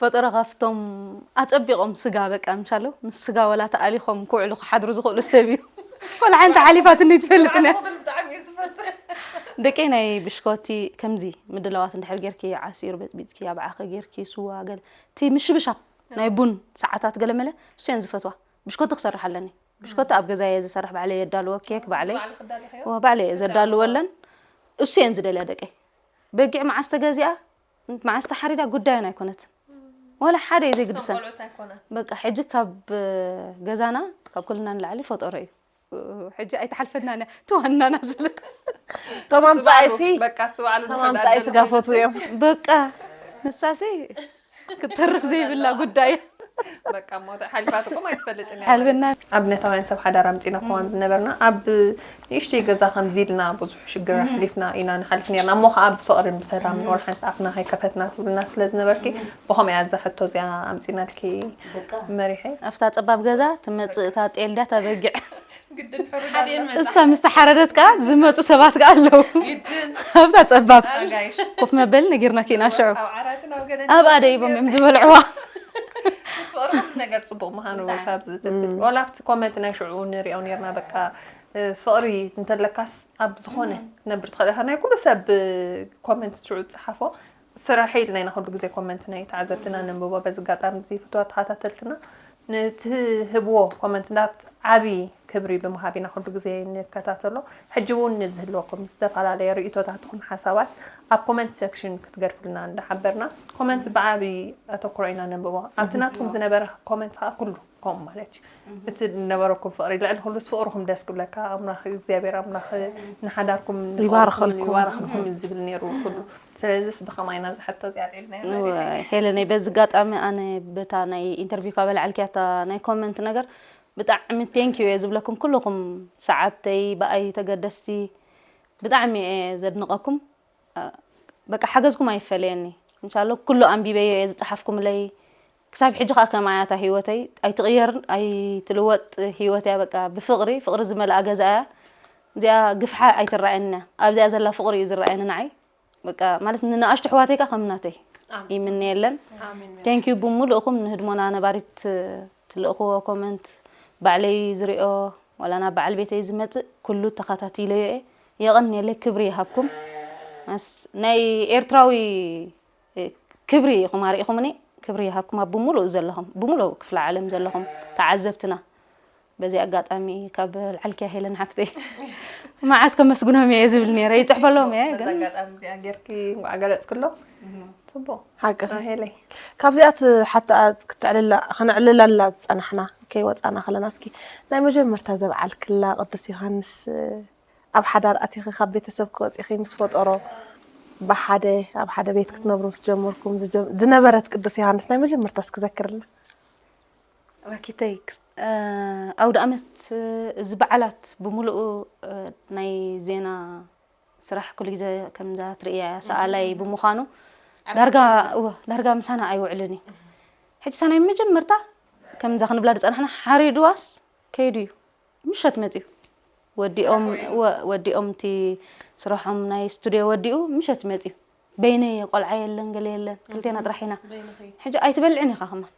ፈጠረ ካብቶም ኣፀቢቖም ስጋ በቃ ምሻሎ ምስ ስጋ ወላ ተኣሊኾም ክውዕሉ ክሓድሩ ዝኽእሉ ሰብ እዩ። ወላ ሓንቲ ሓሊፋትኒ ትፈልጥን እያ። ብጣዕሚ እየ ዝፈቱ። ደቀይ ናይ ብሽኮቲ ከምዚ ምድላዋት እንድሕር ጌርኪ ዓሲር በጥቢጥኪ ኣብ ዓኸ ጌርኪ ስዋ ገለ እቲ ምሽብሻብ ናይ ቡን ሰዓታት ገለ መለ እሱ እየን ዝፈትዋ። ብሽኮቲ ክሰርሕ ኣለኒ። ብሽኮቲ ኣብ ገዛ እየ ዝሰርሕ ባዕለይ የዳልዎ ኬክ ባዕለይ እወ፣ ባዕለይ እየ ዘዳልወለን እሱ እየን ዝደልያ ደቀይ። በጊዕ መዓስ ተገዚኣ መዓስ ተሓሪዳ ጉዳየን ኣይኮነትን። ዋላ ሓደ እዩ ዘይግድሰን። ቆልዑት ኣይኮነ በቃ ሕጂ ካብ ገዛና ካብ ኩልና ንላዕሊ ፈጠሮ እዩ። ሕጂ ኣይተሓልፈናን እያ ትዋናና ዝብል ተማምፃእሲ በቃ ስባዕሉ ተማምፃእሲ ጋፈቱ እዮም። በቃ ንሳሲ ክትተርፍ ዘይብላ ጉዳይ በቃ እሞ ሓሊፋትኩም ኣይትፈልጥን እያ ሓልብና ኣብነታውያን ሰብ ሓዳር ኣምፂና ከዋን ዝነበርና ኣብ ንእሽተይ ገዛ ከምዚ ኢልና ብዙሕ ሽግር ኣሕሊፍና ኢና ንሓልፍ ነርና እሞ ከዓ ብፍቕርን ብሰላምን ወላ ሓንቲ ኣፍና ከይከፈትና ትብልና ስለ ዝነበርኪ ብኸምኡ እያ እዛ ሕቶ እዚኣ ኣምፂናልኪ መሪሐ ኣብታ ፀባብ ገዛ ትመፅእ እታ ጤል ድያ እታ በጊዕ ግድን ሕሩድ እሳ ምስ ተሓረደት ከዓ ዝመፁ ሰባት ከዓ ኣለዉ ኣብታ ፀባብ ኮፍ መበሊ ነጊርናኪ ኢና ሽዑ ኣብ ዓራትን ኣብ ገለ ኣብኣ ደይቦም እዮም ዝበልዕዋ ምስ ፍቕሪ ኩሉ ነገር ፅቡቕ ምዃኑ ካብዚ ተብል ዋላ ኣብቲ ኮመንት ናይ ሽዑ ንሪኦ ነርና በቃ እ፣ ፍቕሪ እንተለካስ ኣብ ዝኾነ ክትነብር ትኽእል ኢኻ ናይ ኩሉ ሰብ እ፣ ኮመንት ሽዑ ዝፀሓፎ ስራሕ ኢልና ኢና ኩሉ ግዜ ኮመንት ናይ ተዓዘብትና ነንብቦ በዚ ኣጋጣሚ እዚ ፍትዋ ተኸታተልትና ንትህብዎ ኮመንትናት ዓብዪ ክብሪ ብምሃብ ኢና ኩሉ ግዜ ንከታተሎ ሕጂ እውን ንዝህልወኩም ዝተፈላለየ ርእቶታትኩም ሓሳባት ኣብ ኮመንት ሴክሽን ክትገድፉልና እንዳሓበርና ኮመንት ብዓብዪ ኣተኩሮ ኢና ነንብቦ ኣብቲ ናትኩም ዝነበረ ኮመንት ከዓ ኩሉ ከምኡ ማለት እዩ እቲ ዝነበረኩም ፍቕሪ ልዕሊ ኩሉስ ፍቕርኩም ደስ ክብለካ ኣምላኽ እግዚኣብሔር ኣምላኽ ንሓዳርኩም ንፍቕርኩም ይባርኸልኩም። ይባርኸልኩም እዩ ዝብል ነይሩ ኩሉ ስለዚስ ብኸማይ ኢና ዝሕቶ እዚኣ ልዕልና ሄለነይ በዚ ኣጋጣሚ ኣነ በታ ናይ ኢንተርቪው ካብ በልዓልኪያ እታ ናይ ኮመንት ነገር ብጣዕሚ ቴንኪዩ እየ ዝብለኩም ኩልኩም ሰዓብተይ ብኣይ ተገደስቲ ብጣዕሚ እየ ዘድንቐኩም በቃ ሓገዝኩም ኣይፈለየኒ እንሻሎ ኩሉ ኣንቢበዮ እየ ዝፀሓፍኩምለይ ክሳብ ሕጂ ከዓ ከማያታ ህይወተይ ኣይትቕየርን ኣይትልወጥ ህይወት እያ በቃ ብፍቕሪ ፍቕሪ ዝመልኣ ገዛ እያ እዚኣ ግፍሓ ኣይትረኣየኒ እያ ኣብዚኣ ዘላ ፍቕሪ እዩ ዝረኣየኒ ንዓይ በቃ ማለት ንንኣሽቱ ኣሕዋተይ ከዓ ከም ናተይ ይምነየለን ኣሜን። ቴንኪዩ ብምሉእኹም ንህድሞና ነባሪት ትልእኽዎ ኮመንት ባዕለይ ዝሪኦ ዋላ ናብ በዓል ቤተይ ዝመፅእ ኩሉ ተኸታቲለዮ እየ የቐንየለይ ክብሪ ይሃብኩም ኣስ ናይ ኤርትራዊ ክብሪ ኢኹም ኣርኢኹምኒ ክብሪ ይሃብኩም ኣብ ብምሉእ ዘለኹም ብምሉእ ክፍለ ዓለም ዘለኹም ተዓዘብትና በዚ ኣጋጣሚ ካብ ልዓልኪያ ሄለን ሓፍተይ መዓስ ከመስግኖም እየ ዝብል ነረ ይፅሕፈሎም እየ ግን ኣጋጣሚ እዚኣ ጌርኪ እንኳዕ ገለፅክሎም ፅቡቅ ሓቂ ራሄለይ ካብዚኣት ሓታ ክትዕልላ ከነዕልለላ ዝፀናሕና ከይወፃና ከለና እስኪ ናይ መጀመርታ ዘብዓልክላ ቅዱስ ዮሃንስ ኣብ ሓዳር ኣቲኺ ካብ ቤተሰብ ክወፂኺ ምስ ፈጠሮ ብሓደ ኣብ ሓደ ቤት ክትነብሩ ምስ ጀመርኩም ዝጀ- ዝነበረት ቅዱስ ዮሃንስ ናይ መጀመርታ እስኪ ዘክርልና ራኪተይ ክስ- እ፣ ኣውደ ኣመት እ፣ እዚ በዓላት ብምሉኡ እ፣ ናይ ዜና ስራሕ ኩሉ ግዜ ከምዛ ትርእያ እያ ሰኣላይ ብምዃኑ ዳርጋ እወ ዳርጋ ምሳና ኣይውዕልን እዩ ሕጂ እሳ ናይ መጀመርታ ከምዛ ክንብላ ዝፀናሕና ሓሪድዋስ ከይዱ እዩ ምሸት መፅዩ ወዲኦም እወ፣ ወዲኦም እቲ ስርሖም ናይ ስቱድዮ ወዲኡ ምሸት መፅዩ በይነይ ቆልዓ የለን ገለ የለን ክልቴና ጥራሕ ኢና ሕጂ ኣይትበልዕን ኢኻ ከማን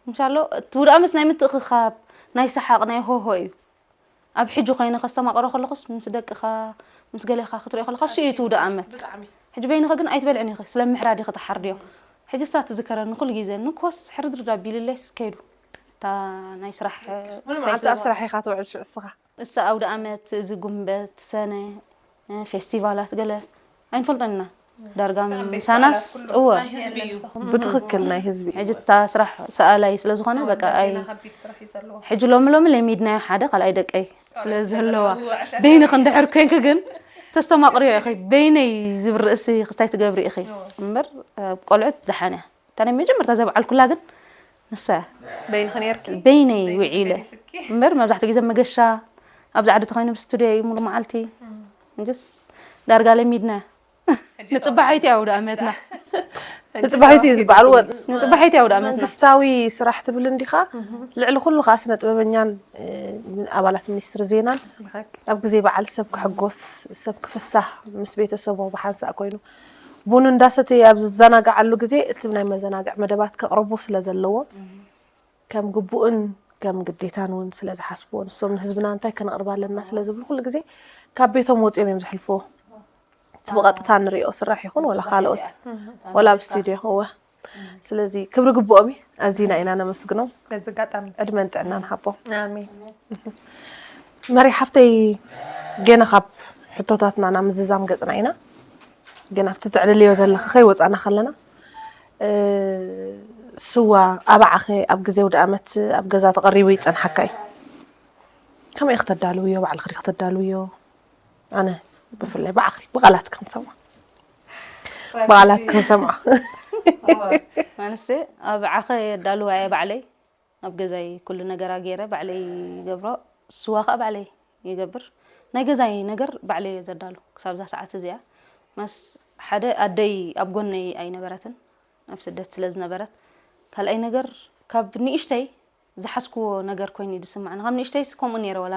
እንሻሎ እቲ ውድኣመስ ናይ ምትእኽኻብ ናይ ሰሓቕ ናይ ሆሆ እዩ ኣብ ሕጂ ኮይነ ከስተማቕሮ ከለኹስ ምስ ደቅኻ ምስ ገሌኻ ክትሪኦ ከለኻ እሱ እዩ እቲ ውድኣመት ብጣዕሚ ሕጂ በይንኺ ግን ኣይትበልዕን ኢኺ ስለ ምሕራድ ኢኺ ትሓርድዮ ሕጂ እሳ ትዝከረኒ ኩሉ ግዜ ንኮስ ሕርድርድ ኣቢልለይስ ከይዱ እታ ናይ ስራሕ ምንም ዓዲ ኣብ ስራሕ ኢኻ ትውዕል ሽዑ እስኻ እሳ ኣውደ ኣመት እዚ ጉንበት ሰነ እ፣ ፌስቲቫላት ገለ ኣይንፈልጦን ኢና ዳርጋ ምሳናስ እወ። ብትኽክል ናይ ህዝቢ እዩ። ሕጂ እታ ስራሕ ሰኣላይ ስለ ዝኾነ በቃ ኣይ ሕጂ ሎሚ ሎሚ ለሚድናዮ ሓደ ካልኣይ ደቀይ ስለ ዘለዋ በይንኺ እንድሕር ኮንኪ ግን ተስተማቕርዮ ኢኺ። በይነይ ዝብል ርእሲ ክስታይ ትገብሪ ኢኺ እምበር ኣብ ቆልዑት ደሓን እያ። እታ ናይ መጀመርታ ዘብዓልኩላ ግን ንሳ እያ። በይንኺ ነርኪ በይነይ ውዒለ እምበር መብዛሕትኡ ግዜ መገሻ ኣብዚ ዓዲ ተኮይኑ ብስቱድዮ እዩ ሙሉ መዓልቲ እንጅስ ዳርጋ ለሚድና ንፅባሒት ያው ደኣመትና ንፅባሒት እዩ ዝበዓልዎ ንፅባሒት ያው ደኣመትና መንግስታዊ ስራሕ ትብል እንዲኻ ልዕሊ ኩሉ ከዓ ስነ ጥበበኛን ኣባላት ሚኒስትሪ ዜናን ኣብ ግዜ በዓል ሰብ ክሕጎስ ሰብ ክፍሳህ ምስ ቤተሰቡ ብሓንሳእ ኮይኑ ቡኑ እንዳሰተየ ኣብ ዝዘናግዓሉ ግዜ እቲ ናይ መዘናግዕ መደባት ከቕርቡ ስለ ዘለዎም ከም ግቡእን ከም ግዴታን እውን ስለ ዝሓስብዎ ንሶም ንህዝብና እንታይ ከነቕርብ ኣለና ስለ ዝብሉ ኩሉ ግዜ ካብ ቤቶም ወፂኦም እዮም ዘሕልፍዎ እቲ ብቐጥታ ንሪኦ ስራሕ ይኹን ወላ ካልኦት ወላ ኣብ ስቱድዮ እወ ስለዚ ክብሪ ግብኦም እዩ ኣዚና ኢና ነመስግኖም በዚ ኣጋጣሚ ዕድመን ጥዕናን ሃቦም ኣሜን መሪ ሓፍተይ ገና ካብ ሕቶታትና ናብ ምዝዛም ገፅና ኢና ግን ኣብቲ ትዕልልዮ ዘለኺ ከይወፃና ከለና ስዋ ኣባዓኸ ኣብ ግዜ ውደ ኣመት ኣብ ገዛ ተቐሪቡ ይፀንሓካ እዩ ከመይ ክተዳልውዮ ባዕልኺ ዲ ክተዳልውዮ ኣነ ብፍላይ ባዕኺ ብቓላት ክንሰማ ብቓላት ክንሰማ ማለት ኣባዓኸ የዳልዋ እየ ባዕለይ ኣብ ገዛይ ኩሉ ነገራ ገይረ ባዕለይ ይገብሮ ስዋ ከዓ ባዕለይ ይገብር ናይ ገዛይ ነገር ባዕለይ እየ ዘዳሉ ክሳብ እዛ ሰዓት እዚኣ ማስ ሓደ ኣደይ ኣብ ጎነይ ኣይነበረትን ኣብ ስደት ስለ ዝነበረት ካልኣይ ነገር ካብ ንእሽተይ ዝሓዝክዎ ነገር ኮይኑ እዩ ዝስማዕኒ ካብ ንእሽተይስ ከምኡ ነይረ ዋላ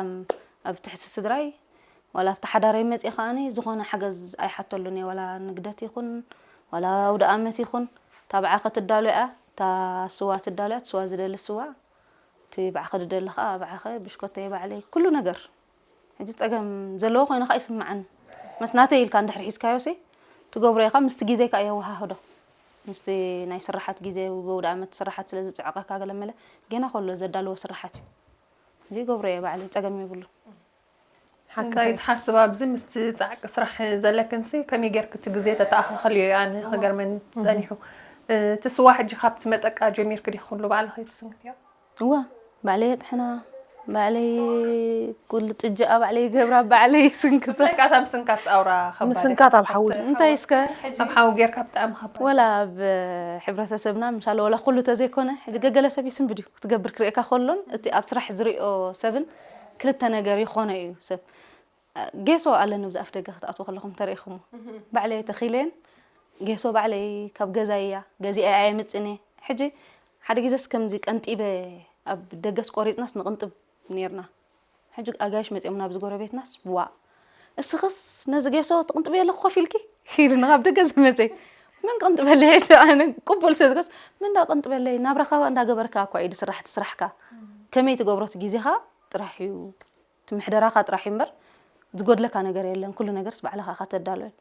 ኣብ ትሕቲ ስድራይ ዋላ ኣብቲ ሓዳረይ መፅእ ከዓኒ ዝኾነ ሓገዝ ኣይሓተሉን እየ ዋላ ንግደት ይኹን ዋላ ኣውደ ኣመት ይኹን እታ ብዓኸ ትዳሎ እያ እታ ስዋ ትዳሎ እያ ስዋ ዝደሊ ስዋ እቲ ብዓኸ ዝደሊ ከዓ ብዓኸ ብሽኮተይ ባዕለይ ኩሉ ነገር ሕጂ ፀገም ዘለዎ ኮይኑ ከዓ ይስምዓኒ መስ ናተይ ኢልካ እንድሕር ሒዝካዮ ሲ ትገብሮ ኢኻ ምስቲ ግዜ ከዓ የወሃህዶ ምስቲ ናይ ስራሓት ግዜ ብውደ ዓመት ስራሓት ስለ ዝፅዕቐካ ገለመለ ጌና ከሎ ዘዳልዎ ስራሓት እዩ እዚ ገብሮ እየ ባዕለይ ፀገም የብሉ እንታይ ትሓስብ ኣብዚ ምስቲ ፃዕቂ ስራሕ ዘለክንሲ ከመይ ጌርክ እቲ ግዜ ተተኣኻኸልዮ ኣነ ከገርመኒ ፀኒሑ እቲ ስዋ ሕጂ ካብቲ መጠቃ ጀሚርክ ዲክ ኩሉ ባዕልኺ ትስንክትዮ እዋ ባዕለይ የጥሕና ባዕለይ ኩሉ ጥጅኣ ባዕለይ ይገብራ ባዕለይ ይስንክታ ብፍላይ ከዓ እታ ምስንካት ኣውራ ከባድ ምስንካት ኣብ ሓዊ እንታይ እስከ ኣብ ሓዊ ጌርካ ብጣዕሚ ከባድ ወላ ኣብ ሕብረተሰብና ምሻለ ወላ ኩሉ ተዘይኮነ ሕጂ ገገለ ሰብ ይስንብድ እዩ ክትገብር ክርእየካ ከሎን እቲ ኣብ ስራሕ ዝሪኦ ሰብን ክልተ ነገር ይኾነ እዩ ሰብ ጌሶ ኣለኒ ብዚ ኣፍ ደገ ክትኣትዉ ከለኹም ተርእኹሞ ባዕለይ ተኺለን ጌሶ ባዕለይ ካብ ገዛይ እያ ገዚአ ኣየ ምፅኔ ሕጂ ሓደ ግዜስ ከምዚ ቀንጢበ ኣብ ደገስ ቆሪፅናስ ንቕንጥብ ነርና ሕጂ ኣጋይሽ መፂኦም ናብዚ ጎረቤትናስ ዋእ እስኽስ ነዚ ጌሶ ትቕንጥብዮ ኣለኹ ኮፍ ኢልኪ ኢሉኒ ካብ ደገ ዝመፀ መን ቅንጥበለይ ሕጂ ኣነ ቅቡል ስለ ዝኮስ መን ዳ ቅንጥበለይ ናብራኻ እንዳገበርካ እኳ እዩ ዝስራሕ እቲ ስራሕካ ከመይ ትገብሮ እቲ ግዜኻ ጥራሕ እዩ እቲ ምሕደራኻ ጥራሕ እዩ እምበር ዝጎድለካ ነገር የለን ኩሉ ነገርስ ባዕልኻ ኢኻ ተዳልወን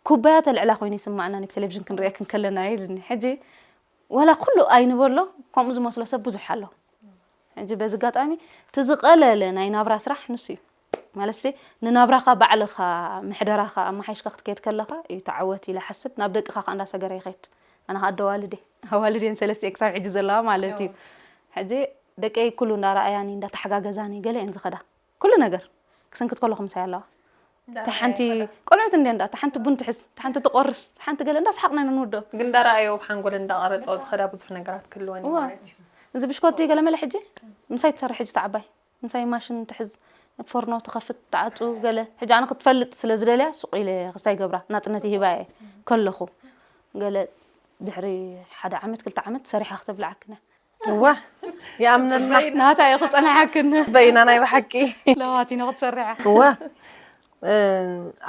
ኩባያ ተልዕላ ኮይኑ ይስማዕና ብ ቴሌቪዥን ክንሪኤክን ከለና ኢሉኒ ሕጂ ዋላ ኩሉ ኣይንበሎ ከምኡ ዝመስሎ ሰብ ብዙሕ ኣሎ ሕጂ በዚ ኣጋጣሚ እቲ ዝቐለለ ናይ ናብራ ስራሕ ንሱ እዩ ማለት ንናብራኻ ባዕልኻ ምሕደራኻ ኣመሓይሽካ ክትከይድ ከለኻ እዩ ተዓወት ኢለ ሓስብ ናብ ደቅኻ ከዓ እንዳሰገረ ይኸይድ ኣነ ከዓ ኣደዋልድ ኣዋልድ እየን ሰለስተ ክሳብ ሕጂ ዘለዋ ማለት እዩ ሕጂ ደቀይ ኩሉ እንዳረኣያኒ እንዳተሓጋገዛኒ ገለ እየን ዝኸዳ ኩሉ ነገር ክስንክት ከለኹ ምሳይ ኣለዋ እታ ሓንቲ ቆልዑት እንደ እንዳ እታ ሓንቲ ቡን ትሕዝ እታ ሓንቲ ትቆርስ እታ ሓንቲ ገለ እንዳስሓቅና ንውዶ ግን እንዳረኣዮ ሓንጎል እንዳቀረፆ ዝኸዳ ብዙሕ ነገራት ክህልወን እዩ እዋ። ማለት እዩ እዚ ብሽኮቲ ገለ መለ ሕጂ ምሳይ ትሰርሕ ሕጂ ተዓባይ ምሳይ ማሽን ትሕዝ ፎርኖ ትኸፍት ትዓፁ ገለ ሕጂ ኣነ ክትፈልጥ ስለ ዝደልያ ሱቕ ኢለ ክስታይ ገብራ ናፅነት ይሂባ እየ ከለኹ ገለ ድሕሪ ሓደ ዓመት ክልተ ዓመት ሰሪሓ ክተብልዓክና እዋ ይኣምነና ናታ እዩ ክፀናሓክን በይና ናይ ብሓቂ ለዋቲኖ ክትሰርሐ እዋ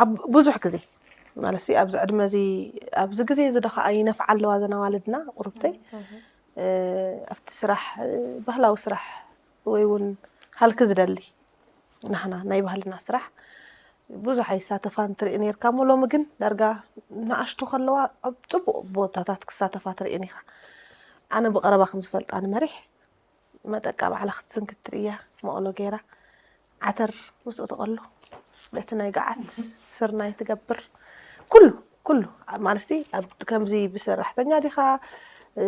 ኣብ ብዙሕ ግዜ ማለት ኣብዚ ዕድመ እዚ ኣብዚ ግዜ እዚ ዶ ከዓ ይነፍዓ ኣለዋ ዘን ኣዋልድና ቁርብተይ ኣብቲ ስራሕ ባህላዊ ስራሕ ወይ እውን ሃልኪ ዝደሊ ናህና ናይ ባህልና ስራሕ ብዙሕ ኣይሳተፋን ትርኢ ነርካ እሞ ሎሚ ግን ዳርጋ ንኣሽቱ ከለዋ ኣብ ፅቡቅ ቦታታት ክሳተፋ ትርእን ኢኻ ኣነ ብቀረባ ከም ዝፈልጣ ንመሪሕ መጠቃ ባዕላ ክትስንክት ትርእያ መቐሎ ገይራ ዓተር ምስኡ ትቐሉ በቲ ናይ ገዓት ስርናይ ትገብር ኩሉ ኩሉ ማለትሲ ኣብ ከምዚ ብሰራሕተኛ ዲኻ፣ እ፣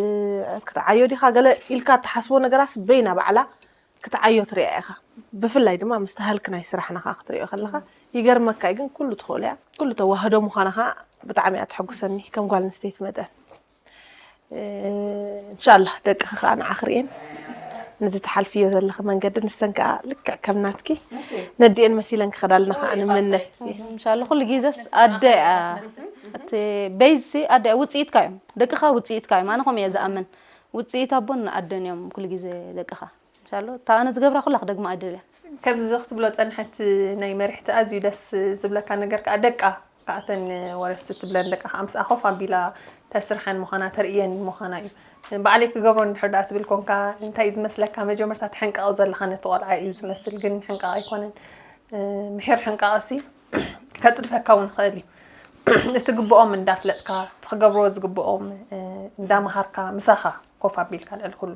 ክትዓዮ ዲኻ፣ ገለ ኢልካ እትሓስቦ ነገራስ በይና ባዕላ ክትዓዮ ትሪኣ ኢኻ። ብፍላይ ድማ ምስ ተሃልክ ናይ ስራሕና ኸኣ ክትሪኦ ከለኻ ይገርመካ እዩ፣ ግን ኩሉ ትኽእሎ እያ። ኩሉ ተዋህዶ ምዃና ኸኣ ብጣዕሚ እያ ተሐጉሰኒ ከም ጓል ኣንስተይቲ መጠን። እ፣ እንሻላህ ደቅኺ ኸኣ ንዓኺ ርእየን ነዚ ትሓልፍዮ ዘለኺ መንገዲ ንሰን ከኣ ልክዕ ከም ናትኪ ነዲኤን መሲለን ክኸዳልና ኸኣ ንምነ። እንሻላህ ኩሉ ግዜስ ኣደ እያ። እቲ ቤዝሲ ኣደ እያ፣ ውጽኢትካ እዮም። ደቅኻ ውጽኢትካ እዮም። ኣነ ከምኡ እየ ዝኣምን። ውጽኢት ኣቦን ኣደን እዮም ኩሉ ግዜ ደቅኻ። እንሻላህ እታ ኣነ ዝገብራ ኩላ ክደግማ እድል እያ። ከምዚ ክትብሎ ጸንሐት ናይ መሪሕቲ ኣዝዩ ደስ ዝብለካ ነገር ከኣ ደቃ ከኣተን ወረስቲ ትብለን ደቃ ከኣ ምስኣ ኮፍ ኣቢላ ተስርሐን ምዃና ተርእየን ምዃና እዩ። ባዕለይ ክገብሮ እንድሕር ደኣ ትብል ኮንካ እንታይ እዩ ዝመስለካ? መጀመርታ ትሕንቀቕ ዘለኻ ነቲ ቆልዓ እዩ ዝመስል፣ ግን ሕንቃቕ ኣይኮነን። እ፣ ምሒር ሕንቃቕሲ ከጽድፈካ እውን ይኽእል እዩ። እቲ ግብኦም እንዳፍለጥካ፣ እቲ ክገብርዎ ዝግብኦም፣ እ፣ እንዳመሃርካ፣ ምሳኻ ኮፍ ኣቢልካ ልዕሊ ኩሉ።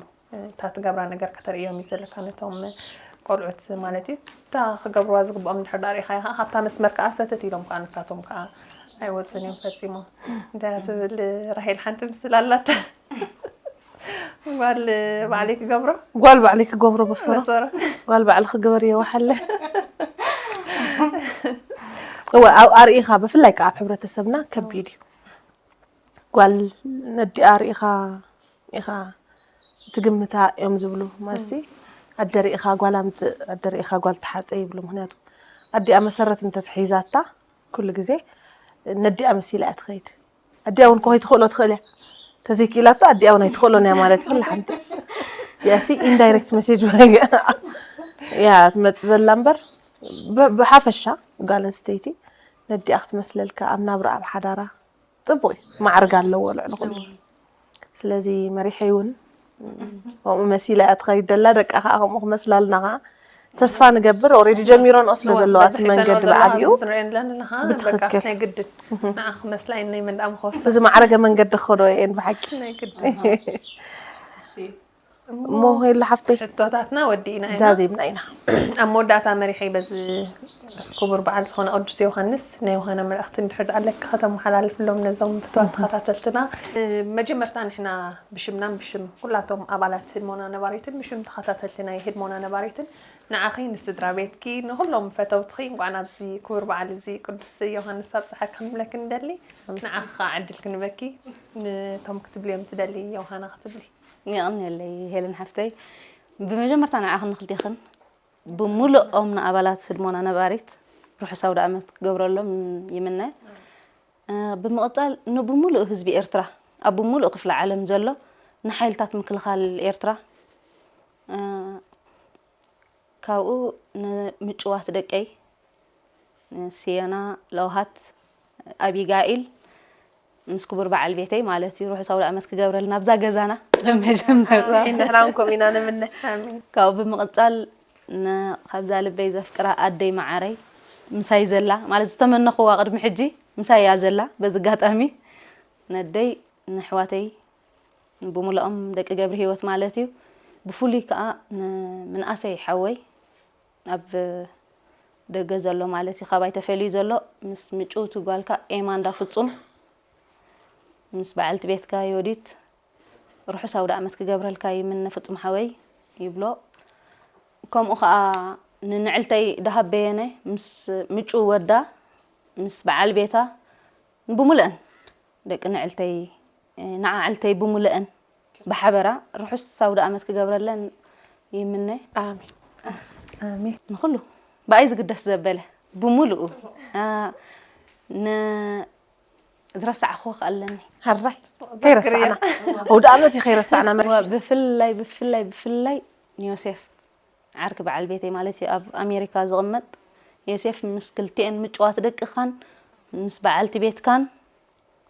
እታ ትገብራ ነገር ከተርእዮም እዩ ዘለካ ነቶም ቆልዑት ማለት እዩ። እታ ክገብርዋ ዝግብኦም እንድሕር ደኣ ርኢኻዮ ከዓ ካብታ መስመር ከዓ ሰተት ኢሎም ከዓ ንሳቶም ከዓ ኣይወፅን እዮም ፈፂሞም። እንታይ እያ ትብል ራሄል ሓንቲ ምስል ኣላታ። ጓል ባዕለይ ክገብሮ ጓል ባዕለይ ክገብሮ በሰሮ በሰሮ። ጓል ባዕልኺ ግበርዮ ወሓለ። እወ፣ ኣብ ኣርኢኻ ብፍላይ ከዓ ኣብ ሕብረተሰብና ከቢድ እዩ። ጓል ነዲኣ ርኢኻ ኢኻ ትግምታ እዮም ዝብሉ። ማለትሲ ኣደ ርኢኻ ጓል ኣምፅእ፣ ኣደ ርኢኻ ጓል ተሓፀ ይብሉ። ምክንያቱ ኣዲኣ መሰረት እንተትሒዛታ ኩሉ ግዜ ነዲኣ መሲላ እያ ትኸይድ። ኣዲኣ እውን ከይትኽእሎ ትኽእል እያ። ተዘይክኢላቶ ኣዲኣ እውን ኣይትኽእሎን እያ ማለት እዩ። ኩላ ሓንቲ እዚኣሲ ኢንዳይሬክት መሴጅ እያ ትመፅእ ዘላ እምበር ብ-፣ ብሓፈሻ ጓል ኣንስተይቲ ነዲኣ ክትመስለልካ ኣብ ናብራ ኣብ ሓዳራ ፅቡቅ እዩ፣ ማዕርግ ኣለዎ ልዕሊ ኩሉ። ስለዚ መሪሐይ እውን ከምኡ መሲላ እያ ትኸይድ ደላ፣ ደቃ ከዓ ከምኡ ክመስላልና ከዓ ተስፋ ንገብር። ኦልሬዲ ጀሚሮንኦ ስለ ዘለዋ እቲ መንገዲ ብዓብኡ ብትኽክል ናይ ግድን ንዓ ክመስላ እየን ናይ መንዳም ክወስዳ እዚ ማዕረገ መንገዲ ክኸዶ እየን ብሓቂ። ናይ ግድን። እሞ ሄሉ ሓፍተይ፣ ሕቶታትና ወዲእና ኢና። ዛዚምና ኢና። ኣብ መወዳእታ መሪሐይ በዚ ክቡር በዓል ዝኾነ ቅዱስ ዮሃንስ ናይ ዮሃና መልእኽቲ እንድሕር ደኣ ኣለኪ ከተመሓላልፍሎም ነዞም ፍትዋት ተኸታተልትና። እ፣ መጀመርታ ንሕና ብሽምናን ብሽም ኩላቶም ኣባላት ህድሞና ነባሪትን ብሽም ተኸታተልቲ ናይ ህድሞና ነባሪትን ንዓኺ ንስድራ ቤትኪ ንኹሎም ፈተውትኺ እንኳዕ ናብዚ ክቡር በዓል እዚ ቅዱስ ዮሃንስ ኣብፀሐካ ክንብለኪ ንደሊ። ንዓኺ ከዓ ዕድል ክንበኪ ንቶም ክትብልዮም ትደሊ ዮሃና ክትብሊ። የቐንየለይ ሄለን ሓፍተይ፣ ብመጀመርታ ንዓኽን ንኽልቴኽን ብምሉኦም ንኣባላት ህድሞና ነባሪት ርሑስ ኣውደ ዓመት ክገብረሎም ይምነ። እ፣ ብምቕጻል ንብምሉእ ህዝቢ ኤርትራ ኣብ ብምሉእ ክፍለ ዓለም ዘሎ ንሓይልታት ምክልኻል ኤርትራ፣ እ፣ ካብኡ ንምጭዋት ደቀይ፣ ሲዮና፣ ለውሃት፣ ኣቢጋኢል፣ ምስ ክቡር በዓል ቤተይ ማለት እዩ። ርሑስ ኣውደ ዓመት ክገብረልና ኣብዛ ገዛና መጀመርታ። ኣሜን። ንሕና እውን ከምኡ ኢና ንምነ። ኣሜን። ካብኡ ብምቕጻል ን-፣ ካብዛ ልበይ ዘፍቅራ ኣደይ መዓረይ ምሳይ ዘላ፣ ማለት ዝተመነኽዋ ቅድሚ ሕጂ ምሳይ እያ ዘላ። በዚ ኣጋጣሚ ነደይ፣ ንኣሕዋተይ፣ ብሙሉኦም ደቂ ገብሪ ህይወት ማለት እዩ። ብፍሉይ ከኣ ንምንኣሰይ ሓወይ ኣብ ደገ ዘሎ ማለት እዩ፣ ካባይ ተፈልዩ ዘሎ፣ ምስ ምጭውቲ ጓልካ ኤማ እንዳ ፍጹም፣ ምስ በዓልቲ ቤትካ ዮዲት፣ ርሑስ ኣውደ ዓመት ክገብረልካ ይምነ ፍጹም ሓወይ ይብሎ። ከምኡ ኸኣ ንንዕልተይ ደሃብ በየነ ምስ ምጭው ወዳ፣ ምስ በዓል ቤታ፣ ብሙሉአን ደቂ ንዕልተይ፣ ንዓዕልተይ ብሙሉአን ብሓበራ ርሑስ ኣውደ ዓመት ክገብረለን ይምነ። ኣሜን። ኣሜን። ንኹሉ ብኣይ ዝግደስ ዘበለ ብሙሉኡ፣ አ፣ ን-፣ ዝረሳዕኹ ከኣለኒ። ሃራይ። ከይረሳዕና። ኣውደ ዓመት እዩ ከይረሳዕና መሪሕ። ዋ፣ ብፍላይ፣ ብፍላይ፣ ብፍላይ ንዮሴፍ ዓርኪ በዓል ቤተይ ማለት እዩ፣ ኣብ ኣሜሪካ ዝቕመጥ ዮሴፍ፣ ምስ ክልቲኤን ምጭዋት ደቅኻን ምስ በዓልቲ ቤትካን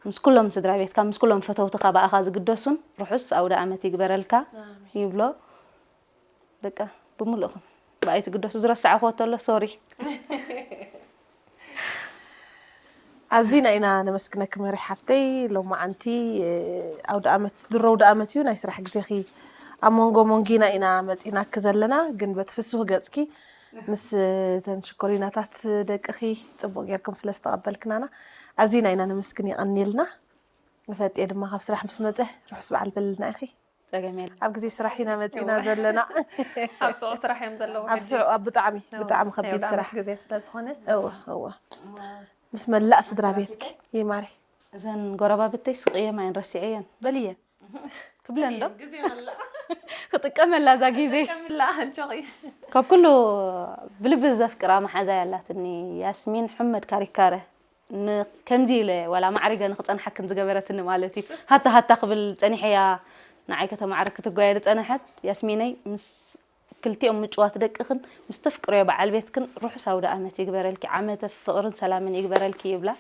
ምስ ኩሎም ስድራ ቤትካ፣ ምስ ኩሎም ፈተውትኻ ብኣኻ ዝግደሱን ርሑስ ኣውደ ዓመት ይግበረልካ ኣሜን። ይብሎ። በቃ ብምሉእኹም ብኣይ ትግደሱ፣ ዝረሳዕኹዎ ተሎ ሶሪ። ኣዚና ኢና ነመስግነኪ መሪሕ ሓፍተይ። ሎማዓንቲ፣ እ፣ ኣውደ ዓመት፣ ድሮ ኣውደ ዓመት እዩ፣ ናይ ስራሕ ግዜኺ ኣብ መንጎ መንጊና ኢና መጺናኪ ዘለና፣ ግን በቲ ፍሱህ ገጽኪ ምስ እተን ሽኮሪናታት ደቅኺ ጽቡቕ ጌርኩም ስለ ዝተቐበልክናና ኣዚና ኢና ነመስግን፣ የቐንየልና። ንፈጥየ ድማ ካብ ስራሕ ምስ መፀ ርሑስ በዓል በልልና ኢኺ። ጸገም የለ። ኣብ ግዜ ስራሕ ኢና መፂና ዘለና። ኣብ ፅዑ ስራሕ እዮም ዘለዉ ኣብ ስዑ ኣብ ብጣዕሚ ብጣዕሚ ከቢድ ስራሕ ግዜ ስለዝኾነ እወ እወ ምስ መላእ ስድራ ቤትኪ ይማሪ እዘን ጎረባብተይ ስቅየም ኣይን ረሲዐየን በልየን ክብለን ዶ ክጥቀመላ እዛ ግዜ ካብ ኩሉ ብልቢ ዘፍቅራ መሓዛ ያላትኒ ያስሚን ሕመድ ካሪካረ ከምዚ ኢለ ዋላ ማዕሪገ ንክፀንሓክን ዝገበረትኒ ማለት እዩ ሃታ ሃታ ክብል ፀኒሐያ ንዓይ ከተማዕርግ ክትጓየ ዝፀነሐት ያስሚነይ ምስ ክልቲኦም ምጭዋት ደቅኽን ምስ ተፍቅርዮ በዓል ቤትክን ርሑስ ኣውደ ኣመት ይግበረልኪ ዓመተ ፍቕርን ሰላምን ይግበረልኪ ይብላ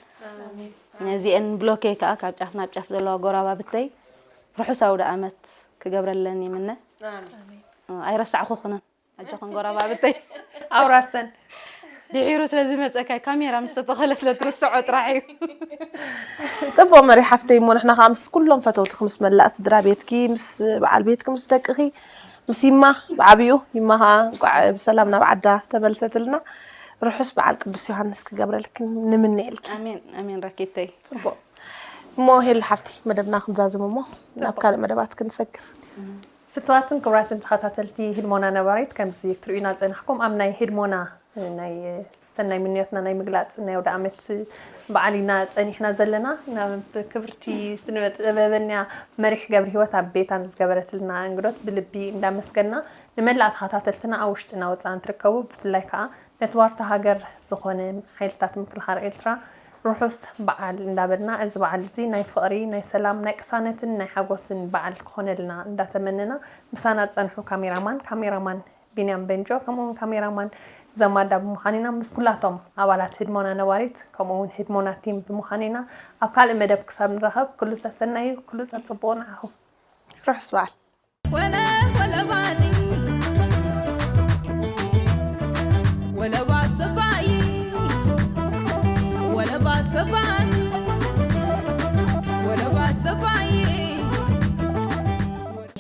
ነዚአን ብሎኬ ከዓ ካብ ጫፍ ናብ ጫፍ ዘለዋ ጎራባብተይ ርሑስ ኣውደ ኣመት ክገብረለን ይምነ ኣይረሳዕኹኽንን ኣጆኽን ጎራባብተይ ኣውራሰን ድሒሩ ስለዝመፀካ ካሜራ ምስ ተተኸለ ስለ ትርስዖ ጥራሕ እዩ ፅቡቅ መሪ ሓፍተይ እሞ ንሕና ከዓ ምስ ኩሎም ፈተውትክ ምስ መላእ ስድራ ቤትኪ ምስ በዓል ቤትኪ ምስ ደቅኺ ምስ ይማ ብዓብኡ ይማ ከዓ እንቋዕ ብሰላም ናብ ዓዳ ተመልሰትልና ርሑስ በዓል ቅዱስ ዮሃንስ ክገብረልክን ንምነየልኪ ኣሜን ኣሜን ረኪተይ እሞ ሄል ሓፍቲ መደብና ክንዛዝም እሞ ናብ ካልእ መደባት ክንሰግር ፍትዋትን ክቡራትን ተኸታተልቲ ህድሞና ነባሪት ከምዚ ትርእዩና ዝፀናሕኩም ኣብ ናይ ህድሞና ናይ ሰናይ ምንዮትና ናይ ምግላፅ ናይ ወደ ዓመት በዓል ኢና ፀኒሕና ዘለና ናብ ክብርቲ ስነ ጥበበኛ መሪሕ ገብሪ ህይወት ኣብ ቤታ ንዝገበረትልና እንግዶት ብልቢ እንዳመስገና ንመላእ ተኸታተልትና ኣብ ውሽጥና ወፃእን ትርከቡ ብፍላይ ከዓ ነቲ ዋርታ ሃገር ዝኾነ ሓይልታት ምክልኻል ኤርትራ ርሑስ በዓል እንዳበልና እዚ በዓል እዚ ናይ ፍቕሪ ናይ ሰላም ናይ ቅሳነትን ናይ ሓጎስን በዓል ክኾነልና እንዳተመነና ምሳና ዝፀንሑ ካሜራማን ካሜራማን ቢንያም በንጆ ከምኡውን ካሜራማን ዘማዳ ብምዃን ኢና ምስ ኩላቶም ኣባላት ህድሞና ነባሪት ከምኡውን ህድሞና ቲም ብምዃን ኢና ኣብ ካልእ መደብ ክሳብ ንራኸብ ኩሉ ሰሰናዩ ኩሉ ፀፅቡቑ ንዓኹም ርሑስ በዓል ወለ ወለ ባኒ ወለ ባሰባይ ወለ ባሰባይ ወለ ባሰባይ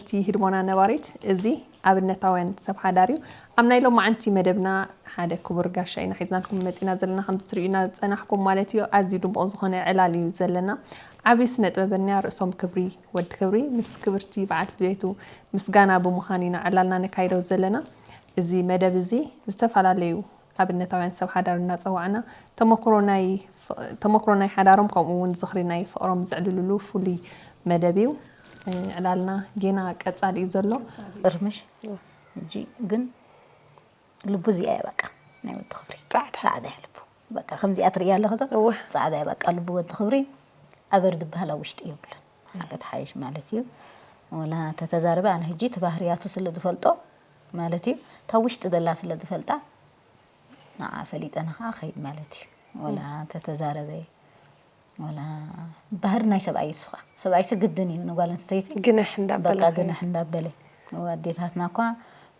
ቲ ህድሞና ነባሪት እዚ ኣብነታውያን ሰብ ሓዳር እዩ ኣብ ናይ ሎማዓንቲ መደብና ሓደ ክቡር ጋሻ ኢና ሒዝናልኩም መፂና ዘለና ከምዚ ትርእዩና ዝፀናሕኩም ማለት እዩ ኣዝዩ ድምቑ ዝኾነ ዕላል እዩ ዘለና ዓብዪ ስነ ጥበበኛ ርእሶም ክብሪ ወዲ ክብሪ ምስ ክብርቲ በዓልቲ ቤቱ ምስጋና ብምዃን ኢና ዕላልና ነካይዶ ዘለና እዚ መደብ እዚ ዝተፈላለዩ ኣብነታውያን ሰብ ሓዳር እናፀዋዕና ተመክሮ ናይ ሓዳሮም ከምኡ እውን ዝኽሪ ናይ ፍቕሮም ዘዕልልሉ ፍሉይ መደብ እዩ ዕላልና ጌና ቀፃሊ እዩ ዘሎ እርምሽ እጂ ግን ልቡ እዚኣ እያ በቃ ናይ ወዲ ክብሪ ፃዕዳ እያ ልቡ በቃ ከምዚኣ ትርእያ ኣለኺ ዶ ፃዕዳ እያ በቃ ልቡ ወዲ ክብሪ ኣበር ዝበሃል ኣብ ውሽጢ የብሉን ሓደ ተሓይሽ ማለት እዩ ወላ ተተዛረበ ኣነ ህጂ እቲ ባህርያቱ ስለ ዝፈልጦ ማለት እዩ እታ ውሽጢ ዘላ ስለ ዝፈልጣ ንዓ ፈሊጠ ንኸዓ ኸይድ ማለት እዩ ወላ ተተዛረበ ወላ ባህሪ ናይ ሰብኣይ እሱ ኸዓ ሰብኣይሲ ግድን እዩ ንጓል ኣንስተይቲ ግንሕ እንዳበለ በቃ ግንሕ እንዳበለ ኣዴታትና እኳ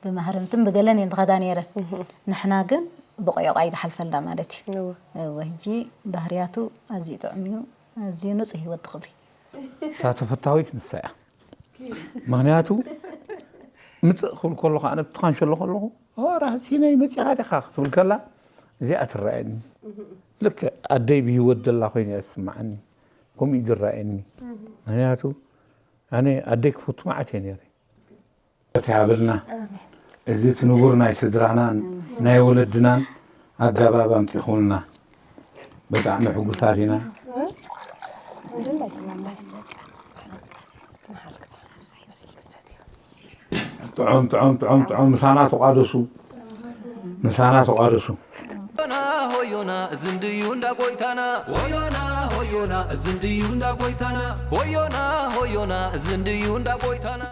ብማህረምትን ብገለን እየን ዝኸዳ ነይረን ንሕና ግን ብቆዮቋ ይዝሓልፈልና ማለት እዩ እወ ሕጂ ባህርያቱ ኣዝዩ ጥዑም እዩ ኣዝዩ ንፁህ እዩ ወዲ ክብሪ እታ ተፈታዊት ንሳ እያ ምክንያቱ ምፅእ ክብል ከለኹ ኣነ ብትኻንሸሎ ከለኹ ራህሲነይ መፂኻ ዲኻ ክትብል ከላ እዚኣ ትረኣየኒ ልክዕ ኣደይ ብሂወት ዘላ ኮይነ እያ ዝስምዓኒ ከምኡ እዩ ዝረኣየኒ ምክንያቱ ኣነ ኣደይ ክፈቱ መዓት እየ ነይረ እቲ ሃበልና እዚ እቲ ንቡር ናይ ስድራናን ናይ ወለድናን ኣጋባብ ኣምፂኹልና ብጣዕሚ ሕጉሳት ኢና ጥዑም ጥዑም ጥዑም ጥዑም ምሳና ተቋደሱ ምሳና ተቋደሱ ሆዮና ሆዮና ዝንድዩ እንዳ ጎይታና ሆዮና ሆዮና ዝንድዩ እንዳ ጎይታና ሆዮና ሆዮና ዝንድዩ እንዳ ጎይታና